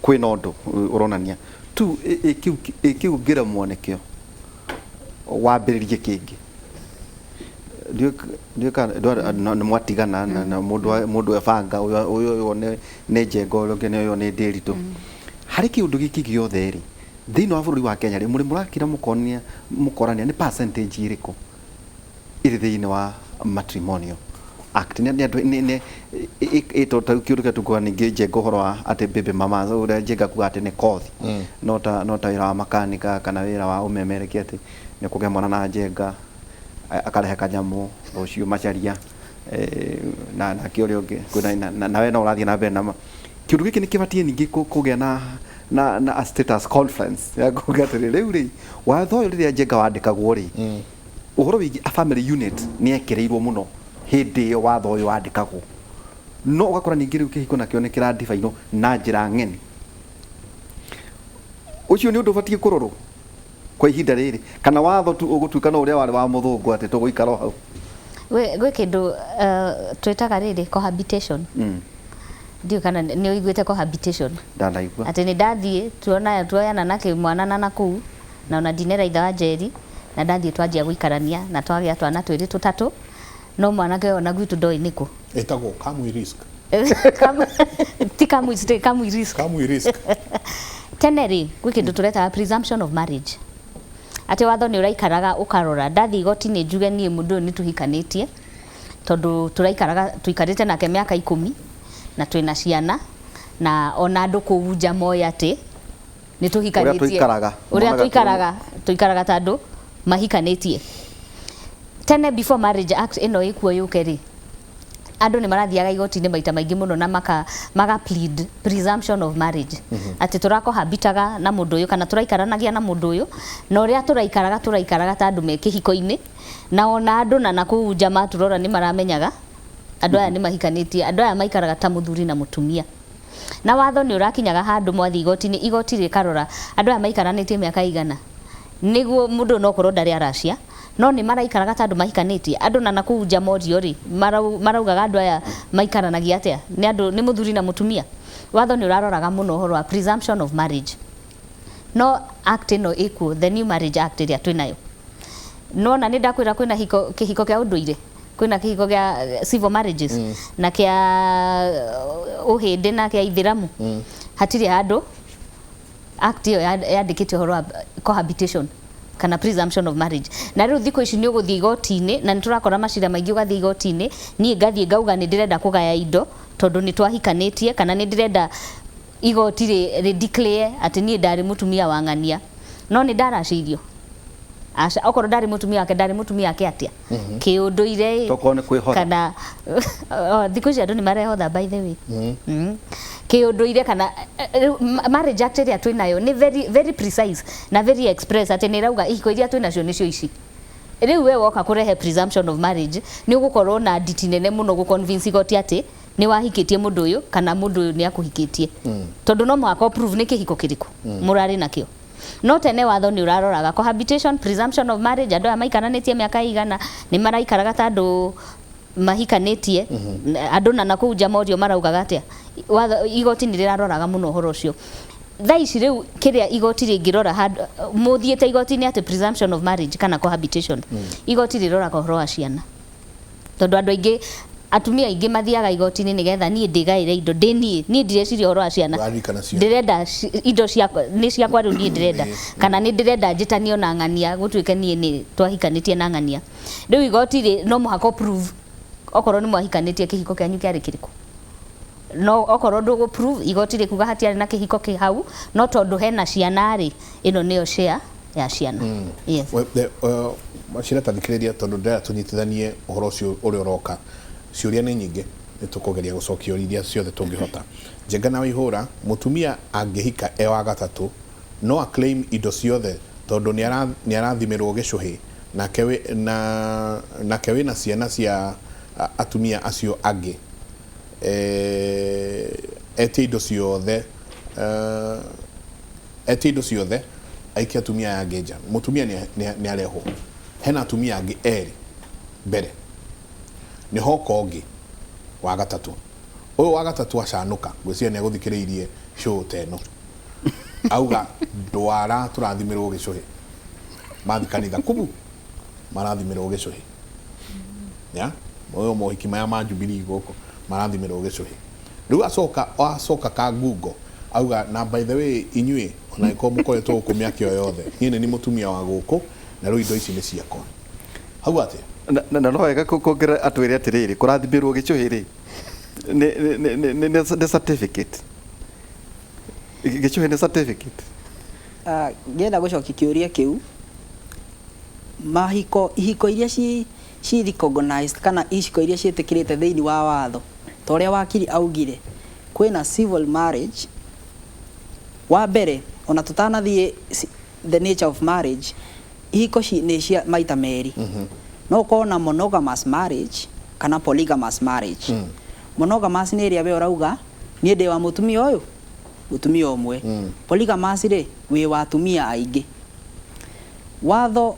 Kwĩna ũndũ ũronania tu ĩ kĩu ngĩremwo nĩkĩo wambĩrĩrie kĩngĩ. Ndiũĩ kana nĩ mwatigana na mũndũ ebanga ũyũ nĩ Njenga, ũrĩa ũngĩ nĩ ũyũ nĩ Ndĩritũ. Harĩ kĩũndũ gĩkĩ gĩothe rĩ, thĩinĩ wa bũrũri wa Kenya rĩ, mũrĩ mũrakira mũkonia mũkorania nĩ percentage ĩrĩkũ ĩrĩ thĩinĩ wa Matrimonial Act? Nĩ andũ nĩ ĩ ta kĩũndũ kĩa tukuga ningĩ, Njenga, ũhoro wa atĩ baby mama, ũrĩa Njenga kuga atĩ nĩ kothi, no ta wĩra wa makanika kana wĩra wa ũmemerekia, atĩ nĩ ũkũgĩa mwana na Njenga, akarehe kanyamũ rũciũ macaria na nake ũrĩa ũngĩ kwĩna nawe no ũrathiĩ na mbere na Kĩũndũ gĩkĩ nĩ kĩbatiĩ ningĩ kũgĩa na a status conference ya kuga atĩrĩ, rĩu rĩ, watho ũyũ rĩrĩa Njenga wandĩkagwo rĩ, ũhoro wĩgiĩ a family unit nĩ ekĩrĩirwo mũno hĩndĩ ĩyo watho ũyũ wandĩkagwo, no ũgakora ningĩ rĩu kĩhiko nakĩo nĩ kĩradibainwo na njĩra ng'eni. Ũcio nĩ ũndũ ũbatiĩ kũrorwo kwa ihinda rĩrĩ, kana watho tu ũgũtuĩka no ũrĩa warĩ wa mũthũngũ atĩ tũgũikara o hau? Gwĩ kĩndũ twĩtaga rĩrĩ cohabitation. Ndiũĩ kana nĩ ũiguĩte cohabitation. Ndanaigua. Atĩ nĩ ndathiĩ tuona tuoyana na kĩmwana na nakũu, na ona ndinera ithe wa Njeri, na ndathiĩ twanjia gũikarania na twagĩa twana twĩrĩ tũtatũ, no mwanake ũyũ ona gwitũ ndoĩ nĩkũ. Ĩtagwo come we risk. Ti come we stay, come we risk. Come we risk. Tene rĩ, gwĩ kĩndũ tũretaga presumption of marriage, atĩ watho nĩ ũraikaraga ũkarora. Ndathiĩ igoti-inĩ njuge niĩ mũndũ ũyũ nĩ tũhikanĩtie, tondũ tũraikaraga tũikarĩte nake mĩaka 10 na twĩna ciana, na ona andũ kũu nja moĩ atĩ nĩ tũhikanĩtie. Ũrĩa tũikaraga. Ũrĩa Monaga. Tũikaraga ta andũ mahikanĩtie. Tene, before Marriage Act ĩno ĩkuo yũke rĩ, andũ nĩ marathiaga igoti-inĩ maita maingĩ mũno na maka plead presumption of marriage, atĩ tũrakohabitaga na mũndũ ũyũ kana tũraikaranagia na mũndũ ũyũ, na ũrĩa tũraikaraga ta andũ me kĩhiko-inĩ, na ona andũ na nakũu nja matũrora nĩ maramenyaga andũ aya nĩ mahikanĩtie, andũ aya maikaraga ta mũthuri na mũtumia. Na watho nĩ ũrakinyaga handũ mwathiĩ igoti-inĩ, igoti rĩkarora andũ aya maikaranĩtie mĩaka igana, nĩguo mũndũ ũyũ no korwo ndarĩ aracia, no nĩ maraikaraga ta andũ mahikanĩtie. Andũ na nakũu nja morio rĩ, maraugaga andũ aya maikaranagia atĩa, nĩ andũ nĩ mũthuri na mũtumia. Watho nĩ ũraroraga mũno ũhoro wa presumption of marriage. No act ĩno ĩkuo, the new Marriage Act ĩrĩa twĩnayo, nona nĩ ndakwĩra kwĩna kĩhiko kĩa ũndũire, kwĩna kĩhiko kĩa civil marriages na kĩa ũhĩndĩ na kĩa ithĩramu. Hatirĩ handũ act ĩyo yandĩkĩte ũhoro wa cohabitation kana presumption of marriage. Na rĩu thikũ ici nĩ ũgũthiĩ igoti-inĩ, na nĩ tũrakora macira maingĩ, ũgathiĩ igoti-inĩ, niĩ ngathiĩ ngauga nĩ ndĩrenda kũgaya indo tondũ nĩ twahikanĩtie, kana nĩ ndĩrenda igoti rĩ declare atĩ niĩ ndarĩ mũtumia wa ng'ania, no nĩ ndaracĩirio. Aca, okorwo ndarĩ mũtumia wake, ndarĩ mũtumia wake atĩa kĩũndũire ĩ? Tokorwo nĩ kwĩhotha. Kana oh, thikũ ici andũ nĩ marehotha, by the way. Kĩũndũire kana rĩu Marriage Act ĩrĩa twĩnayo nĩ very, very precise na very express, atĩ nĩ ĩrauga ihiko iria twĩnacio nĩcio ici. Rĩu we woka kũrehe presumption of marriage, nĩ ũgũkorwo na nditi nene mũno gũ-convince igoti atĩ nĩ wahikĩtie mũndũ ũyũ kana mũndũ ũyũ nĩ akũhikĩtie, tondũ no mũhaka ũprove nĩ kĩhiko kĩrĩkũ mũrarĩ nakĩo. No tene watho nĩ ũraroraga cohabitation, presumption of marriage, andũ aya maikaranĩtie mĩaka igana, nĩ maraikaraga ta andũ mahikanĩtie, andũ na nakũu nja morio maraugaga atĩa. Watho, igoti nĩ rĩraroraga mũno ũhoro ũcio. Thaa ici rĩu kĩrĩa igoti rĩngĩrora handũ mũthiĩte igoti-inĩ atĩ presumption of marriage kana cohabitation, igoti rĩroraga ũhoro wa ciana, tondũ andũ aingĩ, atumia aingĩ mathiaga igoti-inĩ nĩgetha niĩ ndĩgaĩre indo ndĩ niĩ ndireciria ũhoro wa ciana. Ũraririkana ciana. Ndĩrenda indo ciakwa nĩ ciakwa rĩu niĩ ndĩrenda, kana nĩ ndĩrenda njĩtanio na ng'ania, gũtuĩke niĩ nĩ twahikanĩtie na ng'ania. Rĩu igoti rĩ, no mũhaka ũprove okorwo nĩ mwahikanĩtie, kĩhiko kĩanyu kĩarĩ kĩrĩkũ. No okorwo ndũgũ prove, igoti rĩkuga hatiarĩ na kĩhiko kĩ hau, no tondũ hena ciana rĩ, ĩno nĩyo share ya ciana. Yes. Macira ta thikĩrĩria, tondũ ndĩrenda tũnyitithanie ũhoro ũcio ũrĩa ũroka. Ciũria nĩ nyingĩ, nĩ tũkũgeria gũcokia ũria iria ciothe tũngĩhota. Njenga na Waihũra, mũtumia angĩhika e wa gatatũ, no a claim indo ciothe tondũ nĩ arathimĩrwo gĩcũhĩ nake nake wĩna ciana cia atumia acio angĩ, etie indo ciothe, etie indo ciothe, aikie atumia aya angĩ nja? Mũtumia nĩ arehwo, hena atumia angĩ erĩ mbere, nĩ hoka ũngĩ wa gatatũ. Ũyũ wa gatatũ acanũka, ngwĩciria nĩ agũthikĩrĩirie show ta ĩno, auga ndwara tũrathimĩrwo gĩcũhĩ, mathi kanitha kubu marathimĩrwo gĩcũhĩ ya ũyũ mohiki maya ma Jubilee gũkũ marathimĩrwo gĩcũhĩ. Rĩu acoka kangungo auga, na by the way, inyuĩ ona ĩkorwo mũkoretwo gũkũ mĩaka ĩyo yothe, niĩ nĩ mũtumia wa gũkũ na rĩu indo ici nĩ ciakwa. Hau atĩa? Na no wega kuongerera atwĩre atĩrĩrĩ, kũrathimĩrwo gĩcũhĩ rĩ, nĩ certificate? Gĩcũhĩ nĩ certificate? Ngĩenda gũcokia kĩũria kĩu, mahiko, ihiko iria ci recognized kana ihiko iria ciĩtĩkĩrĩte thĩinĩ wa watho, ta ũrĩa wakiri augire, Kwĩna civil marriage. Wa mbere, ona tũtanathiĩ the nature of marriage, ihiko nĩ cia maita merĩ. No ũkorwo na monogamous marriage kana polygamous marriage. Monogamous nĩ ĩrĩa we ũrauga niĩ ndĩ wa mũtumia ũyũ, mũtumia ũmwe. Polygamous rĩ, wĩ wa atumia aingĩ. Watho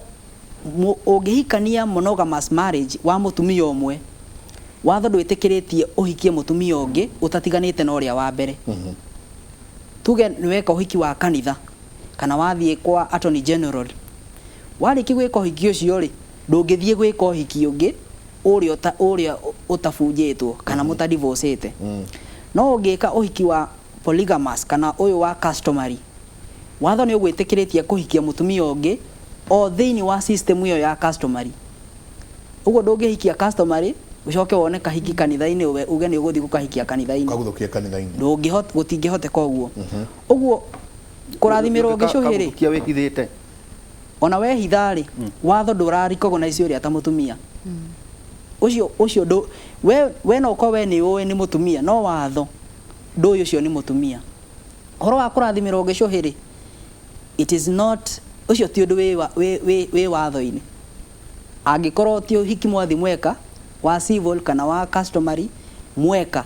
ũngĩhikania monogamous marriage wa mũtumia ũmwe, watho ndwĩtĩkĩrĩtie ũhikie mũtumia ũngĩ ũtatiganĩte na ũrĩa wa mbere. Tuge nĩ weka ũhiki wa kanitha kana wathiĩ kwa attorney general, warĩkia gwĩka ũhiki ũcio rĩ, ndũngĩthiĩ gwĩka ũhiki ũngĩ ũrĩa ũrĩa ũtabunjĩtwo kana mũtadivocĩte. No ũngĩka ũhiki wa polygamous kana ũyũ wa customary, watho nĩ ũgwĩtĩkĩrĩtie kũhikia mũtumia ũngĩ o thĩinĩ wa system ĩyo ya customary. Ũguo ndũngĩhikia customary ũcoke wone kahiki kanitha-inĩ uge nĩ ũgũthiĩ gũkahikia kanitha-inĩ. Kaguthũkie kanitha-inĩ. Ndũngĩhota, gũtingĩhoteka ũguo. Ũguo kũrathimĩrwo gĩcũhĩ rĩ, Kaguthũkia wĩhithĩte. Ona wehitha rĩ, watho ndũra recognize ũrĩa ta mũtumia ũcio. Ũcio ndũ we no ũkorwo we nĩ ũĩ nĩ mũtumia, no watho ndũĩ ũcio nĩ mũtumia. Ũhoro wa kũrathimĩrwo gĩcũhĩ rĩ, it is not, ũcio ti ũndũ wĩ watho-inĩ. Angĩkorwo ti ũhiki mwathi mweka wa civil kana wa customary mweka,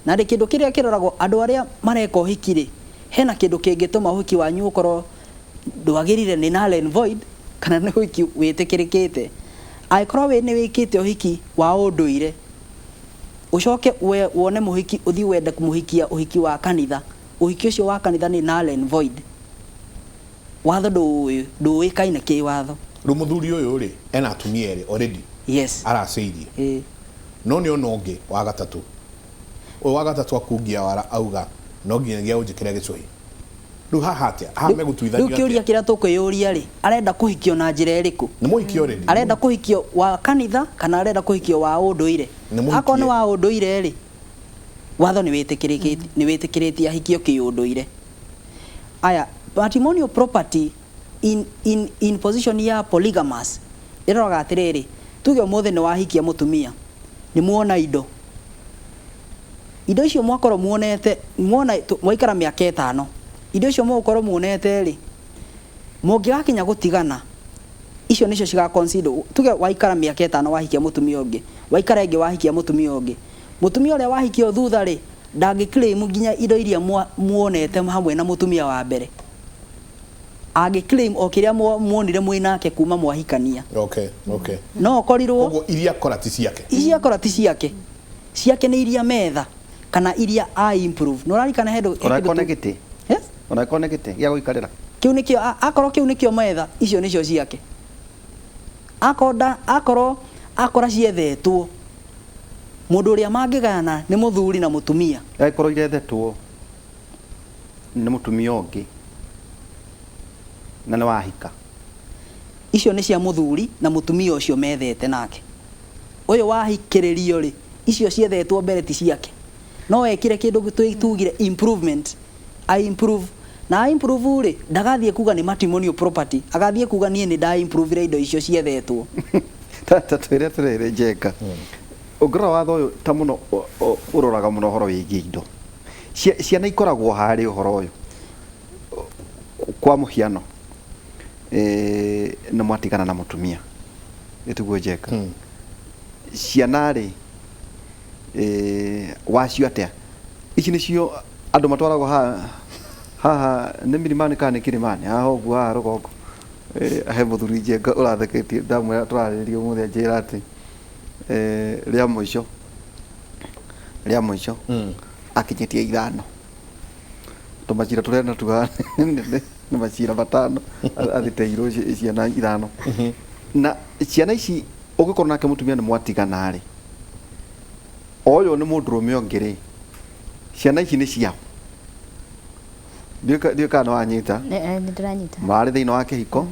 na rĩ, kĩndũ kĩrĩa kĩroragwo andũ arĩa mareka ũhiki rĩ, hena kĩndũ kĩngĩtũma ũhiki wanyu ũkorwo ndwagĩrire, nĩ null and void, kana nĩ ũhiki wĩtĩkĩrĩkĩte. Angĩkorwo we nĩ wĩkĩte ũhiki wa ũndũire, ũcoke we wone mũhiki, ũthiĩ wende kũmũhikia ũhiki wa kanitha, ũhiki ũcio wa kanitha nĩ null and void. Watho ndũĩ, ndũĩkaine kĩwatho. Rĩu mũthuri ũyũ rĩ, ena atumia erĩ already aracĩirie, no nĩ ona ũngĩ wa gatatũ. Ũyũ wa gatatũ akungia wara, auga no nginyagia ũnjĩkĩre gĩcũhĩ. Rĩu haha atĩa? Haha Rĩu megũtuithanio kĩũria atĩa? Kĩrĩa tũkwĩyũria rĩ, arenda kũhikio na njĩra ĩrĩkũ? Nĩ mũhiki already. Arenda kũhikio wa kanitha kana arenda kũhikio wa ũndũire? Nĩ mũhikie. Akorwo nĩ wa ũndũire rĩ, watho nĩ wĩtĩkĩrĩkĩtie, nĩ wĩtĩkĩrĩtie ahikio kĩũndũire. Aya, matrimonial property in position ya polygamous ĩroraga atĩrĩrĩ, tuge ũmũthĩ nĩ wahikia mũtumia, nĩ muona indo, indo icio mwakorwo muonete, muona mwaikara mĩaka 5, indo icio mũgũkorwo muonete rĩ, mũngĩgakinya gũtigana, icio nĩcio ciga consider. Tuge waikara mĩaka 5 wahikia mũtumia ũngĩ, waikara ĩngĩ wahikia mũtumia ũngĩ, mũtumia ũrĩa wahikio thutha rĩ, ndangĩ claim nginya indo iria muonete hamwe na mũtumia wa mbere. Angĩ claim o kĩrĩa muonire mwĩ nake kuma mwahikania. No ũkorirwo Koguo iria kora ti ciake. Iria kora ti ciake. Ciake nĩ iria metha kana iria a improve. Nĩ ũrarikana he Ona kĩndũ ĩkorwo nĩ gĩtĩ. Yes? Ona ĩkorwo nĩ gĩtĩ gĩa gũikarĩra. Kĩu nĩkĩo akorwo kĩu nĩkĩo metha, icio nĩcio ciake. Akorwo nda, akorwo akora ciethetwo, mũndũ ũrĩa mangĩgayana nĩ mũthuri na mũtumia. Angĩkorwo irethetwo nĩ mũtumia ũngĩ na nĩ wahika, icio nĩ cia mũthuri na mũtumia ũcio methete nake. Ũyũ wahikĩrĩrio rĩ, icio ciethetwo mbere ti ciake, no ekire kĩndũ tugire improvement, I improve na I improve rĩ, ndagathiĩ kuga nĩ matrimonial property, agathiĩ kuga niĩ nĩ nda improve indo icio ciethetwo. Ta twĩre atĩrĩrĩ, Njenga, ũngĩrora watho ũyũ ta mũno ũroraga mũno ũhoro wĩgiĩ indo. Ciana ikoragwo harĩ ũhoro ũyũ. Kwa mũhiano, nĩ mwatigana na mũtumia, ĩtiguo Njenga? Ciana rĩ, wacio atĩa? Ici nĩcio andũ matwaragwo haha, haha nĩ milimani kana nĩ kilimani, haha ũguo, haha rũgongo. He mũthuri Njenga ũratheketie, ndamwĩra tũrarĩrĩria ũmũthĩ, anjĩra atĩ rĩa mũico akinyĩtie 5, tũmacira tũrĩa natuo nĩ macira 5, athiteirwo ciana 5. Na ciana ici ũngĩkorwo nake mũtumia nĩ mwatigana rĩ, ũyũ nĩ mũndũrũme ũngĩ rĩ, ciana ici nĩ ciao? Ndiũĩ kana nĩ wanyita. Nĩ ndĩranyita. Marĩ thĩinĩ wa kĩhiko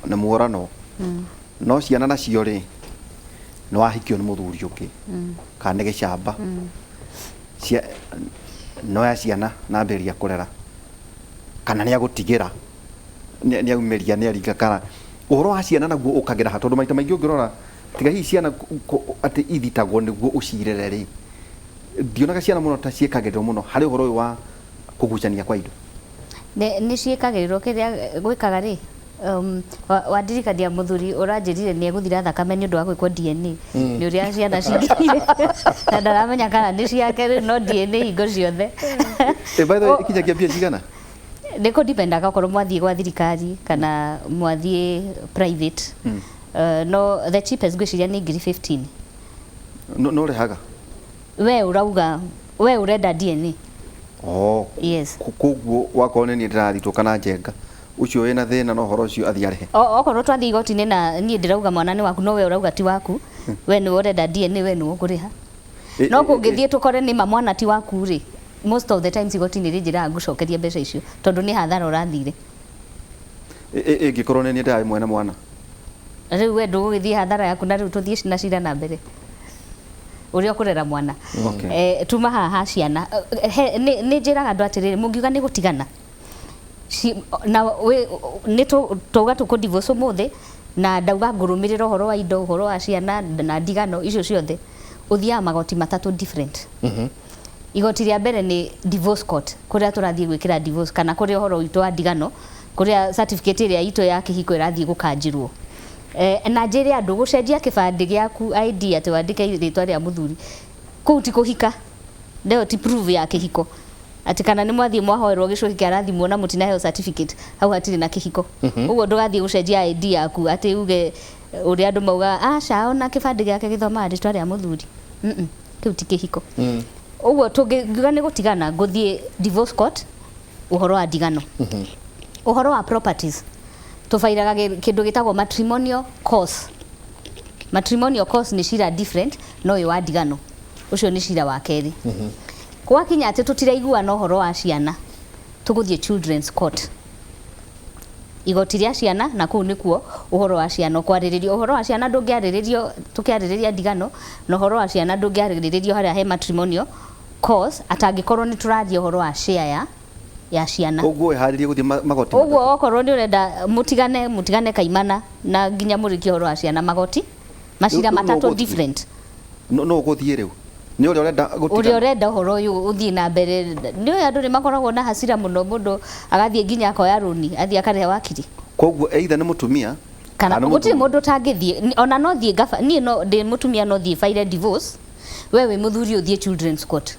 nĩ muoranwo, no ciana nacio rĩ, nĩ wahikio nĩ mũthuri ũngĩ kana nĩ gĩcamba, noya ciana na ambĩrĩria kũrera, kana nĩ agũtigĩra, nĩ aumĩria, nĩ aringa, kana ũhoro wa ciana naguo ũkagĩra ha? Tondũ maita maingĩ ũngĩrora, tiga hihi ciana atĩ ithitagwo nĩguo ũcirere rĩ, Ndionaga ciana mũno ta ciĩkagĩrĩrwo mũno harĩ ũhoro ũyũ wa kũgucania kwa indo. Nĩ ciĩkagĩrĩrwo. Kĩrĩa gwĩkaga rĩ, wandirikania mũthuri ũranjĩrire nĩ egũthira thakame nĩ ũndũ wa gwĩkwo DNA, nĩ ũrĩa ciana cingĩire na ndaramenya kana nĩ ciake. Rĩu no DNA hingo ciothe. Eh, by the way, ikinyagia mbia cigana? Nĩ kũdipendaga okorwo mwathiĩ gwa thirikari kana mwathiĩ private. No the cheapest ngwĩciria nĩ ngiri 15. No ũrĩhaga? We ũrauga we ũrenda DNA. Oh. Yes. Koguo wakorwo nĩ niĩ ndĩrathitwo kana njenga ũcio wĩna thĩna na ũhoro ũcio, athiĩ arĩhe? Okorwo twathiĩ igoti-inĩ na niĩ ndĩrauga mwana nĩ waku, no we ũrauga ti waku, we nĩwe ũrenda DNA, we nĩwe ũkũrĩha. No kũngĩthiĩ tũkore nĩma mwana ti waku rĩ, most of the times igoti-inĩ rĩnjĩraga ngũcokeria mbeca icio tondũ nĩ hathara ũrathire. Ĩngĩkorwo nĩ niĩ ndĩrarĩ mwene mwana? Rĩu we ndũgũgĩthiĩ hathara yaku na rĩu tũthiĩ na cira na mbere ũrĩa ũkũrera mwana. Tuma haha ha ciana. Nĩ njĩraga andũ atĩrĩrĩ, mũngiuga nĩ gũtigana na nĩ twauga tũkũ divorce ũmũthĩ na ndauga ngũrũmĩrĩra ũhoro wa indo, ũhoro wa ciana na ndigano icio ciothe, ũthiaga magoti matatũ different. Igoti rĩa mbere nĩ divorce court, kũrĩa tũrathiĩ gwĩkĩra divorce kana kũrĩa ũhoro witũ wa ndigano, kũrĩa certificate ĩrĩa itũ ya kĩhiko ĩrathiĩ gũkanjĩrwo. Na njĩre andũ, gũcenjia kĩbandĩ gĩaku ID atĩ wandĩke rĩtwa rĩa mũthuri, kũu ti kũhika. Ndeyo ti proof ya kĩhiko, atĩ kana nĩ mwathiĩ mwahoerwo gĩcũhĩ kĩarathimwo na mũtinaheo certificate, hau hatirĩ na kĩhiko. Ũguo ndũgathiĩ gũcenjia ID yaku atĩ uge ũrĩa andũ maugaga, aca, ona kĩbandĩ gĩake gĩthomaga rĩtwa rĩa mũthuri. Kĩu ti kĩhiko. Ũguo tũngiuga nĩ gũtigana, ngũthiĩ divorce court ũhoro wa ndigano. Ũhoro wa properties tũbairaga kĩndũ gĩtagwo matrimonial cause. Matrimonial cause nĩ cira different na ũyũ wa ndigano. Ũcio nĩ cira wa kerĩ. Gwakinya atĩ tũtiraiguana ũhoro wa ciana, tũgũthiĩ children's court, igoti rĩa ciana, na kũu nĩkuo ũhoro wa ciana ũkwarĩrĩrio. Ũhoro wa ciana ndũngĩarĩrĩrio tũkĩarĩrĩria ndigano, na ũhoro wa ciana ndũngĩarĩrĩrio harĩa he matrimonial cause, atangĩkorwo nĩ tũraria ũhoro wa share ya ciana. Koguo wĩharĩrie gũthiĩ magoti Ũguo matatũ. Okorwo nĩ ũrenda mũtigane, mũtigane kaimana na nginya mũrĩkie ũhoro wa ciana, magoti macira Rĩu nũ matatũ ũgũthiĩ? different. No ũgũthiĩ rĩu nĩ ũrĩa ũrenda Ũrĩa gũtigana. Ũrenda ũhoro ũyũ ũthiĩ na mbere. Nĩ ũyũ andũ nĩ makoragwo na hasira mũno, mũndũ agathiĩ nginya akoya rũni, athiĩ akarĩha wakiri. Koguo either nĩ mũtumia kana nĩ gũtirĩ mũthuri. Mũndũ ũtangĩthiĩ. Ona no thiĩ ngaba niĩ, no ndĩ mũtumia, no thiĩ file divorce, we wĩ mũthuri ũthiĩ children's court.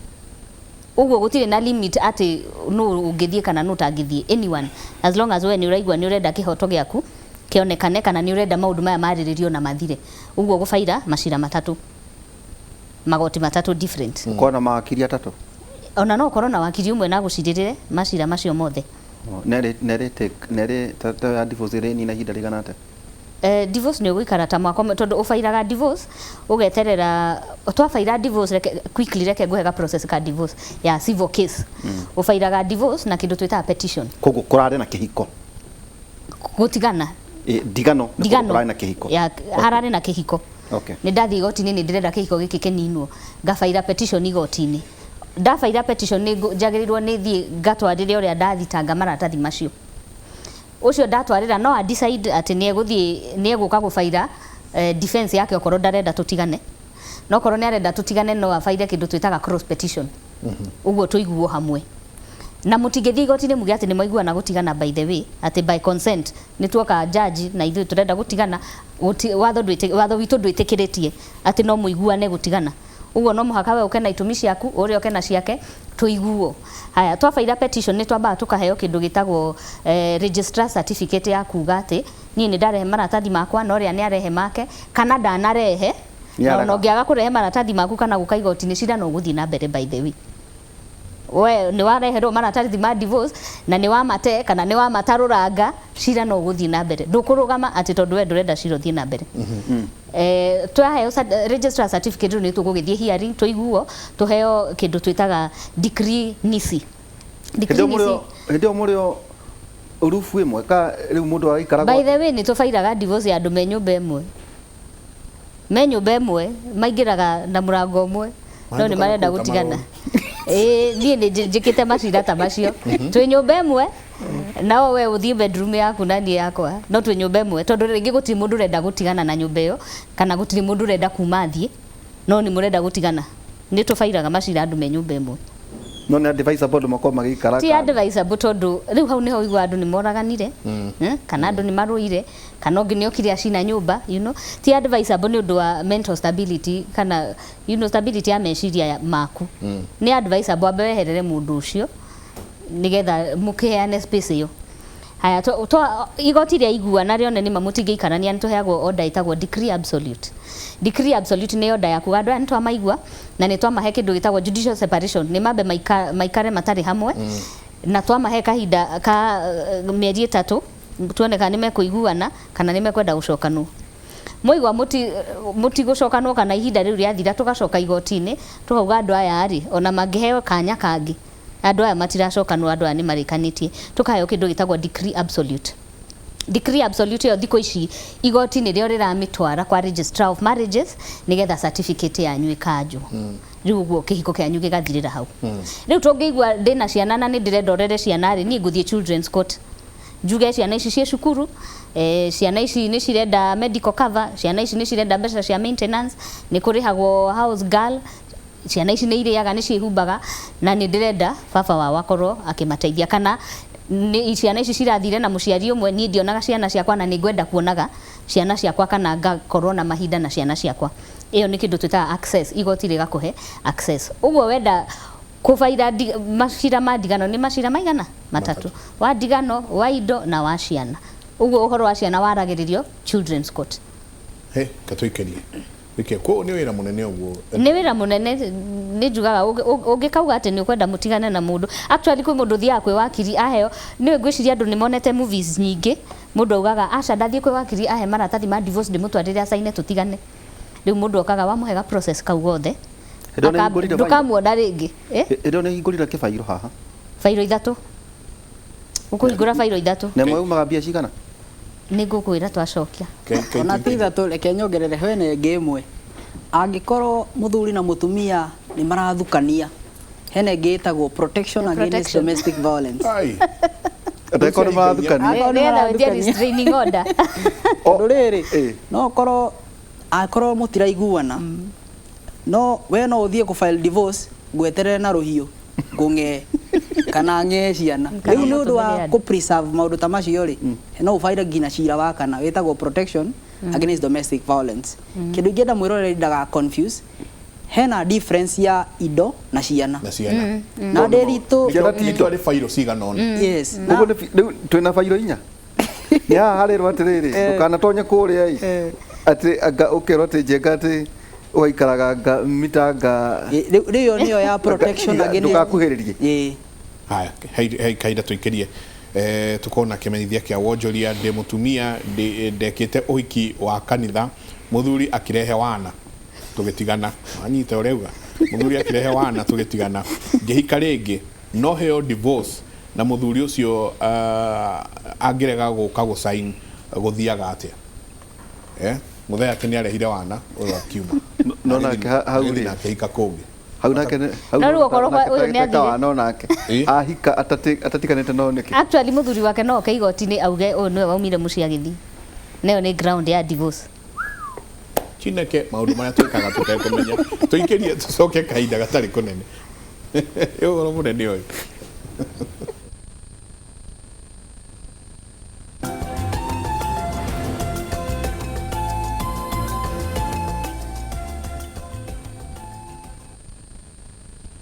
Ũguo gũtirĩ na limit atĩ nũ ũngĩthiĩ kana nũ ũtangĩthiĩ. Anyone, as long as we nĩ ũraigua nĩ ũrenda kĩhoto gĩaku kĩonekane kana nĩ ũrenda maũndũ maya marĩrĩrio na mathire. Ũguo gũbaira macira matatũ, magoti matatũ different. Ũkorwo na mawakiri atatũ. Ona no ũkorwo na wakiri ũmwe na agũcirĩrĩre macira macio mothe. Oh, nerĩ nerĩ ta ya divorce ĩrĩ nina ihinda rĩigana atĩa? Divorce nĩ ũgũikara ta mwaka ũmwe, tondũ ũbairaga divorce ũgeterera. Twabaira divorce, reke quickly, reke ngũhe ga process ka divorce ya civil case. Ũbairaga divorce na kĩndũ twĩtaga petition. Koguo kũrarĩ na kĩhiko. Gũtigana. Ndigano nĩ kũndũ Ndigano. Kũrarĩ na kĩhiko. Ya hararĩ na kĩhiko. Nĩ ndathiĩ igoti-inĩ, nĩ ndĩrenda kĩhiko gĩkĩ kĩninwo, ngabaira petition igoti-inĩ. Ndabaira petition, nĩ njagĩrĩirwo nĩ thiĩ ngatwarĩre ũrĩa ndathitanga maratathi macio. Ũcio ndatwarĩra no a decide atĩ nĩ egũthiĩ, nĩ egũka gũbaira defense yake okorwo ndarenda tũtigane. No okorwo nĩ arenda tũtigane, no abaire kĩndũ twĩtaga cross petition, ũguo tũiguo hamwe. Na mũtingĩthiĩ igoti-inĩ muge atĩ nĩ mwaiguana gũtigana, by the way, atĩ by consent nĩ tuoka judge na ithuĩ tũrenda gũtigana. Watho witũ ndwĩtĩkĩrĩtie atĩ no mũiguane gũtigana. Ũguo no mũhaka we ũke na itũmi ciaku, ũrĩa ũke na ciake, tũiguo. Haya, twabaira petition, nĩ twambaga tũkaheo kĩndũ gĩtagwo registrar certificate ya kuga atĩ niĩ nĩ ndarehe maratathi makwa na ũrĩa nĩ arehe make kana ndanarehe. Na ona Nĩarega. Ũngĩaga kũrehe maratathi maku kana gũka igoti-inĩ, cira no ũgũthiĩ na mbere. By the way, we nĩ wareherwo maratathi ma divorce na nĩ wamate kana nĩ wamatarũranga, cira no ũgũthiĩ na mbere. Ndũkũrũgama atĩ tondũ we ndũrenda cira ũthiĩ na mbere. Twaheo registrar certificate, rĩu nĩ tũgũgĩthiĩ hearing, tũiguo, tũheo kĩndũ twĩtaga decree nisi. Decree Hĩndĩ ĩyo nisi. Hĩndĩ ĩyo mũrĩ o rufu ĩmwe ka rĩu mũndũ araikara By gwake? The way, nĩ tũbairaga divorce ya andũ me nyũmba ĩmwe, me nyũmba ĩmwe, maingĩraga na mũrango ũmwe, no nĩ Mahĩtũkaga marenda kũruta gũtigana. marũni. Ĩĩ, niĩ nĩ njĩkĩte macira ta macio. Twĩ nyũmba ĩmwe, nao we ũthiĩ bedroom yaku na niĩ yakwa, no twĩ nyũmba ĩmwe, tondũ rĩngĩ gũtirĩ mũndũ ũrenda gũtigana na nyũmba ĩyo kana gũtirĩ mũndũ ũrenda kuma athiĩ, no nĩ mũrenda gũtigana. Nĩ tũbairaga macira andũ me nyũmba ĩmwe. No nĩ advisable andũ makorwo magĩikara Ti kando. advisable tondũ rĩu hau nĩho ũiguaga andũ nĩ moraganire, kana andũ nĩ marũire, kana ũngĩ nĩ okire acina nyũmba, you know. Ti advisable nĩ ũndũ wa mental stability kana, you know, stability ya meciria maku. Nĩ advisable ambe weherere mũndũ ũcio nĩgetha mũkĩheane space ĩyo. Haya, igoti rĩaiguana rĩone nĩma mũtingĩikarania, nĩ tũheagwo order ĩtagwo decree absolute. Decree absolute nĩ order ya kuga andũ aya nĩ twamaigua na nĩ twamahe kĩndũ gĩtagwo judicial separation, nĩ mambe maikare matarĩ hamwe, na twamahe kahinda ka mĩeri 3 tuone kana nĩ mekũiguana kana nĩ mekwenda gũcokanwo. Mwaigua mũtigũcokanwo kana ihinda rĩu rĩathira, tũgacoka igoti-inĩ tũkauga andũ aya rĩ, ona mangĩheo kanya kangĩ, andũ aya matiracokanwo, andũ aya nĩ marĩkanĩtie. Tũkaheo kĩndũ gĩtagwo decree absolute. Decree absolute ĩyo thikũ ici igoti nĩrĩo rĩramĩtwara kwa registrar of marriages nĩgetha certificate yanyu ĩkanjwo. Rĩu ũguo kĩhiko kĩanyu gĩgathirĩra hau. Rĩu tũngĩigua ndĩna ciana na nĩ ndĩrenda ũrere ciana rĩ, niĩ ngũthiĩ children's court njuge ciana ici ciĩ cukuru, ciana ici nĩ cirenda medical cover, ciana ici nĩ cirenda mbeca cia maintenance, nĩ kũrĩhagwo house girl, ciana ici nĩ irĩaga, nĩ ciĩhumbaga, na nĩ ndĩrenda baba wao akorwo akĩmateithia, kana nĩ ciana ici cirathire na mũciari ũmwe, niĩ ndionaga ciana ciakwa na nĩ ngwenda kuonaga ciana ciakwa kana ngakorwo na mahinda na ciana ciakwa. Ĩyo nĩ kĩndũ twĩtaga access, igoti rĩgakũhe access. Ũguo wenda kũbaira macira ma ndigano nĩ macira maigana? Matatũ. Wa ndigano, wa indo na wa ciana. Ũguo ũhoro wa ciana waragĩrĩrio children's court. He, katũikerie. Nĩkĩ kũu nĩ wĩra mũnene ũguo? Nĩ wĩra mũnene, nĩ njugaga ũngĩkauga atĩ nĩ ũkwenda mũtigane na mũndũ. Actually kwĩ mũndũ ũthiaga kwĩ wakiri aheo, nĩ ngwĩciria andũ nĩ monete movies nyingĩ, mũndũ augaga aca ndathiĩ kwĩ wakiri ahe maratathi ma divorce ndĩmũtwarĩre acaine tũtigane. Rĩu mũndũ okaga wamũhe ga process kau gothe, Hĩndĩ ĩyo nĩ hingũrire bairo. ndũkamuona rĩngĩ. Hĩndĩ ĩyo nĩ hingũrire kĩbairo haha. Bairo 3. Ũkũhingũra bairo 3. Na ĩmwe yumaga mbia cigana? Nĩ ngũkwĩra twacokia. Ona ti 3, reke nyongerere hena ĩngĩ ĩmwe. Angĩkorwo mũthuri na mũtumia nĩ marathukania, hena ĩngĩ ĩtagwo protection against Protection. domestic violence. Ai. Angĩkorwo nĩ marathukania. Angĩkorwo nĩ Nĩgetha wĩtie marathukania. restraining order. Tondũ rĩrĩ, Eh. no ũkorwo akorwo mũtiraiguana, no we no ũthiĩ kũ file divorce ngweterere na rũhiũ ngũng'ee kana ng'ee ciana. Kana Rĩu nĩ ũndũ wa ũtũmĩre andũ. kũ preserve maũndũ ta macio rĩ, no ũbaire nginya cira wa kana wĩtagwo protection against domestic violence. Kĩndũ ingĩenda mwĩroreri ndaga confuse, hena difference ya indo na ciana. Na ciana. Na ndĩritũ Ciana ti indo. Nĩkĩo arĩ bairo cigana ũna. Yes. Na Ũguo nĩ rĩu twĩna bairo 4. Nĩ haha harĩrwo atĩrĩrĩ, ndũkanatonye kũrĩa ĩ. Atĩ anga ũkerwo atĩ Njenga atĩ ũgaikaraga anga mita anga Rĩu ĩyo nĩyo ya protection against ndũgakuhĩrĩrie. Ĩĩ. Haya, hei kahinda tũikĩrie. Tukona kĩmenyithia kĩa wonjoria, ndĩ mũtumia, ndekĩte ũhiki wa kanitha, mũthuri akĩrehe wana tũgĩtigana. Wanyita ũrĩa auga? Mũthuri akĩrehe wana tũgĩtigana, ngĩhika rĩngĩ, no heo divorce na mũthuri ũcio angĩrega gũka gũsign gũthiaga atĩa? Mũthee atĩ nĩ arehire wana ũyũ akiuma. No nake hau Agĩthiĩ rĩ. nake ahika kũngĩ. Hau nake nĩ- hau No rĩu okorwo nake ũyũ nĩ ta athire. wana onake. Ahika atatiganĩte no nĩkĩ? Actually mũthuri wake no oke igoti-inĩ auge ũyũ nĩwe waumire mũciĩ agĩthiĩ. Nayo nĩ ground ya divorce. Chineke maũndũ marĩa twĩkaga tũtekũmenya. Tũikĩrie tũcoke kahinda gatarĩ kũnene. Ũhoro mũnene ũyũ.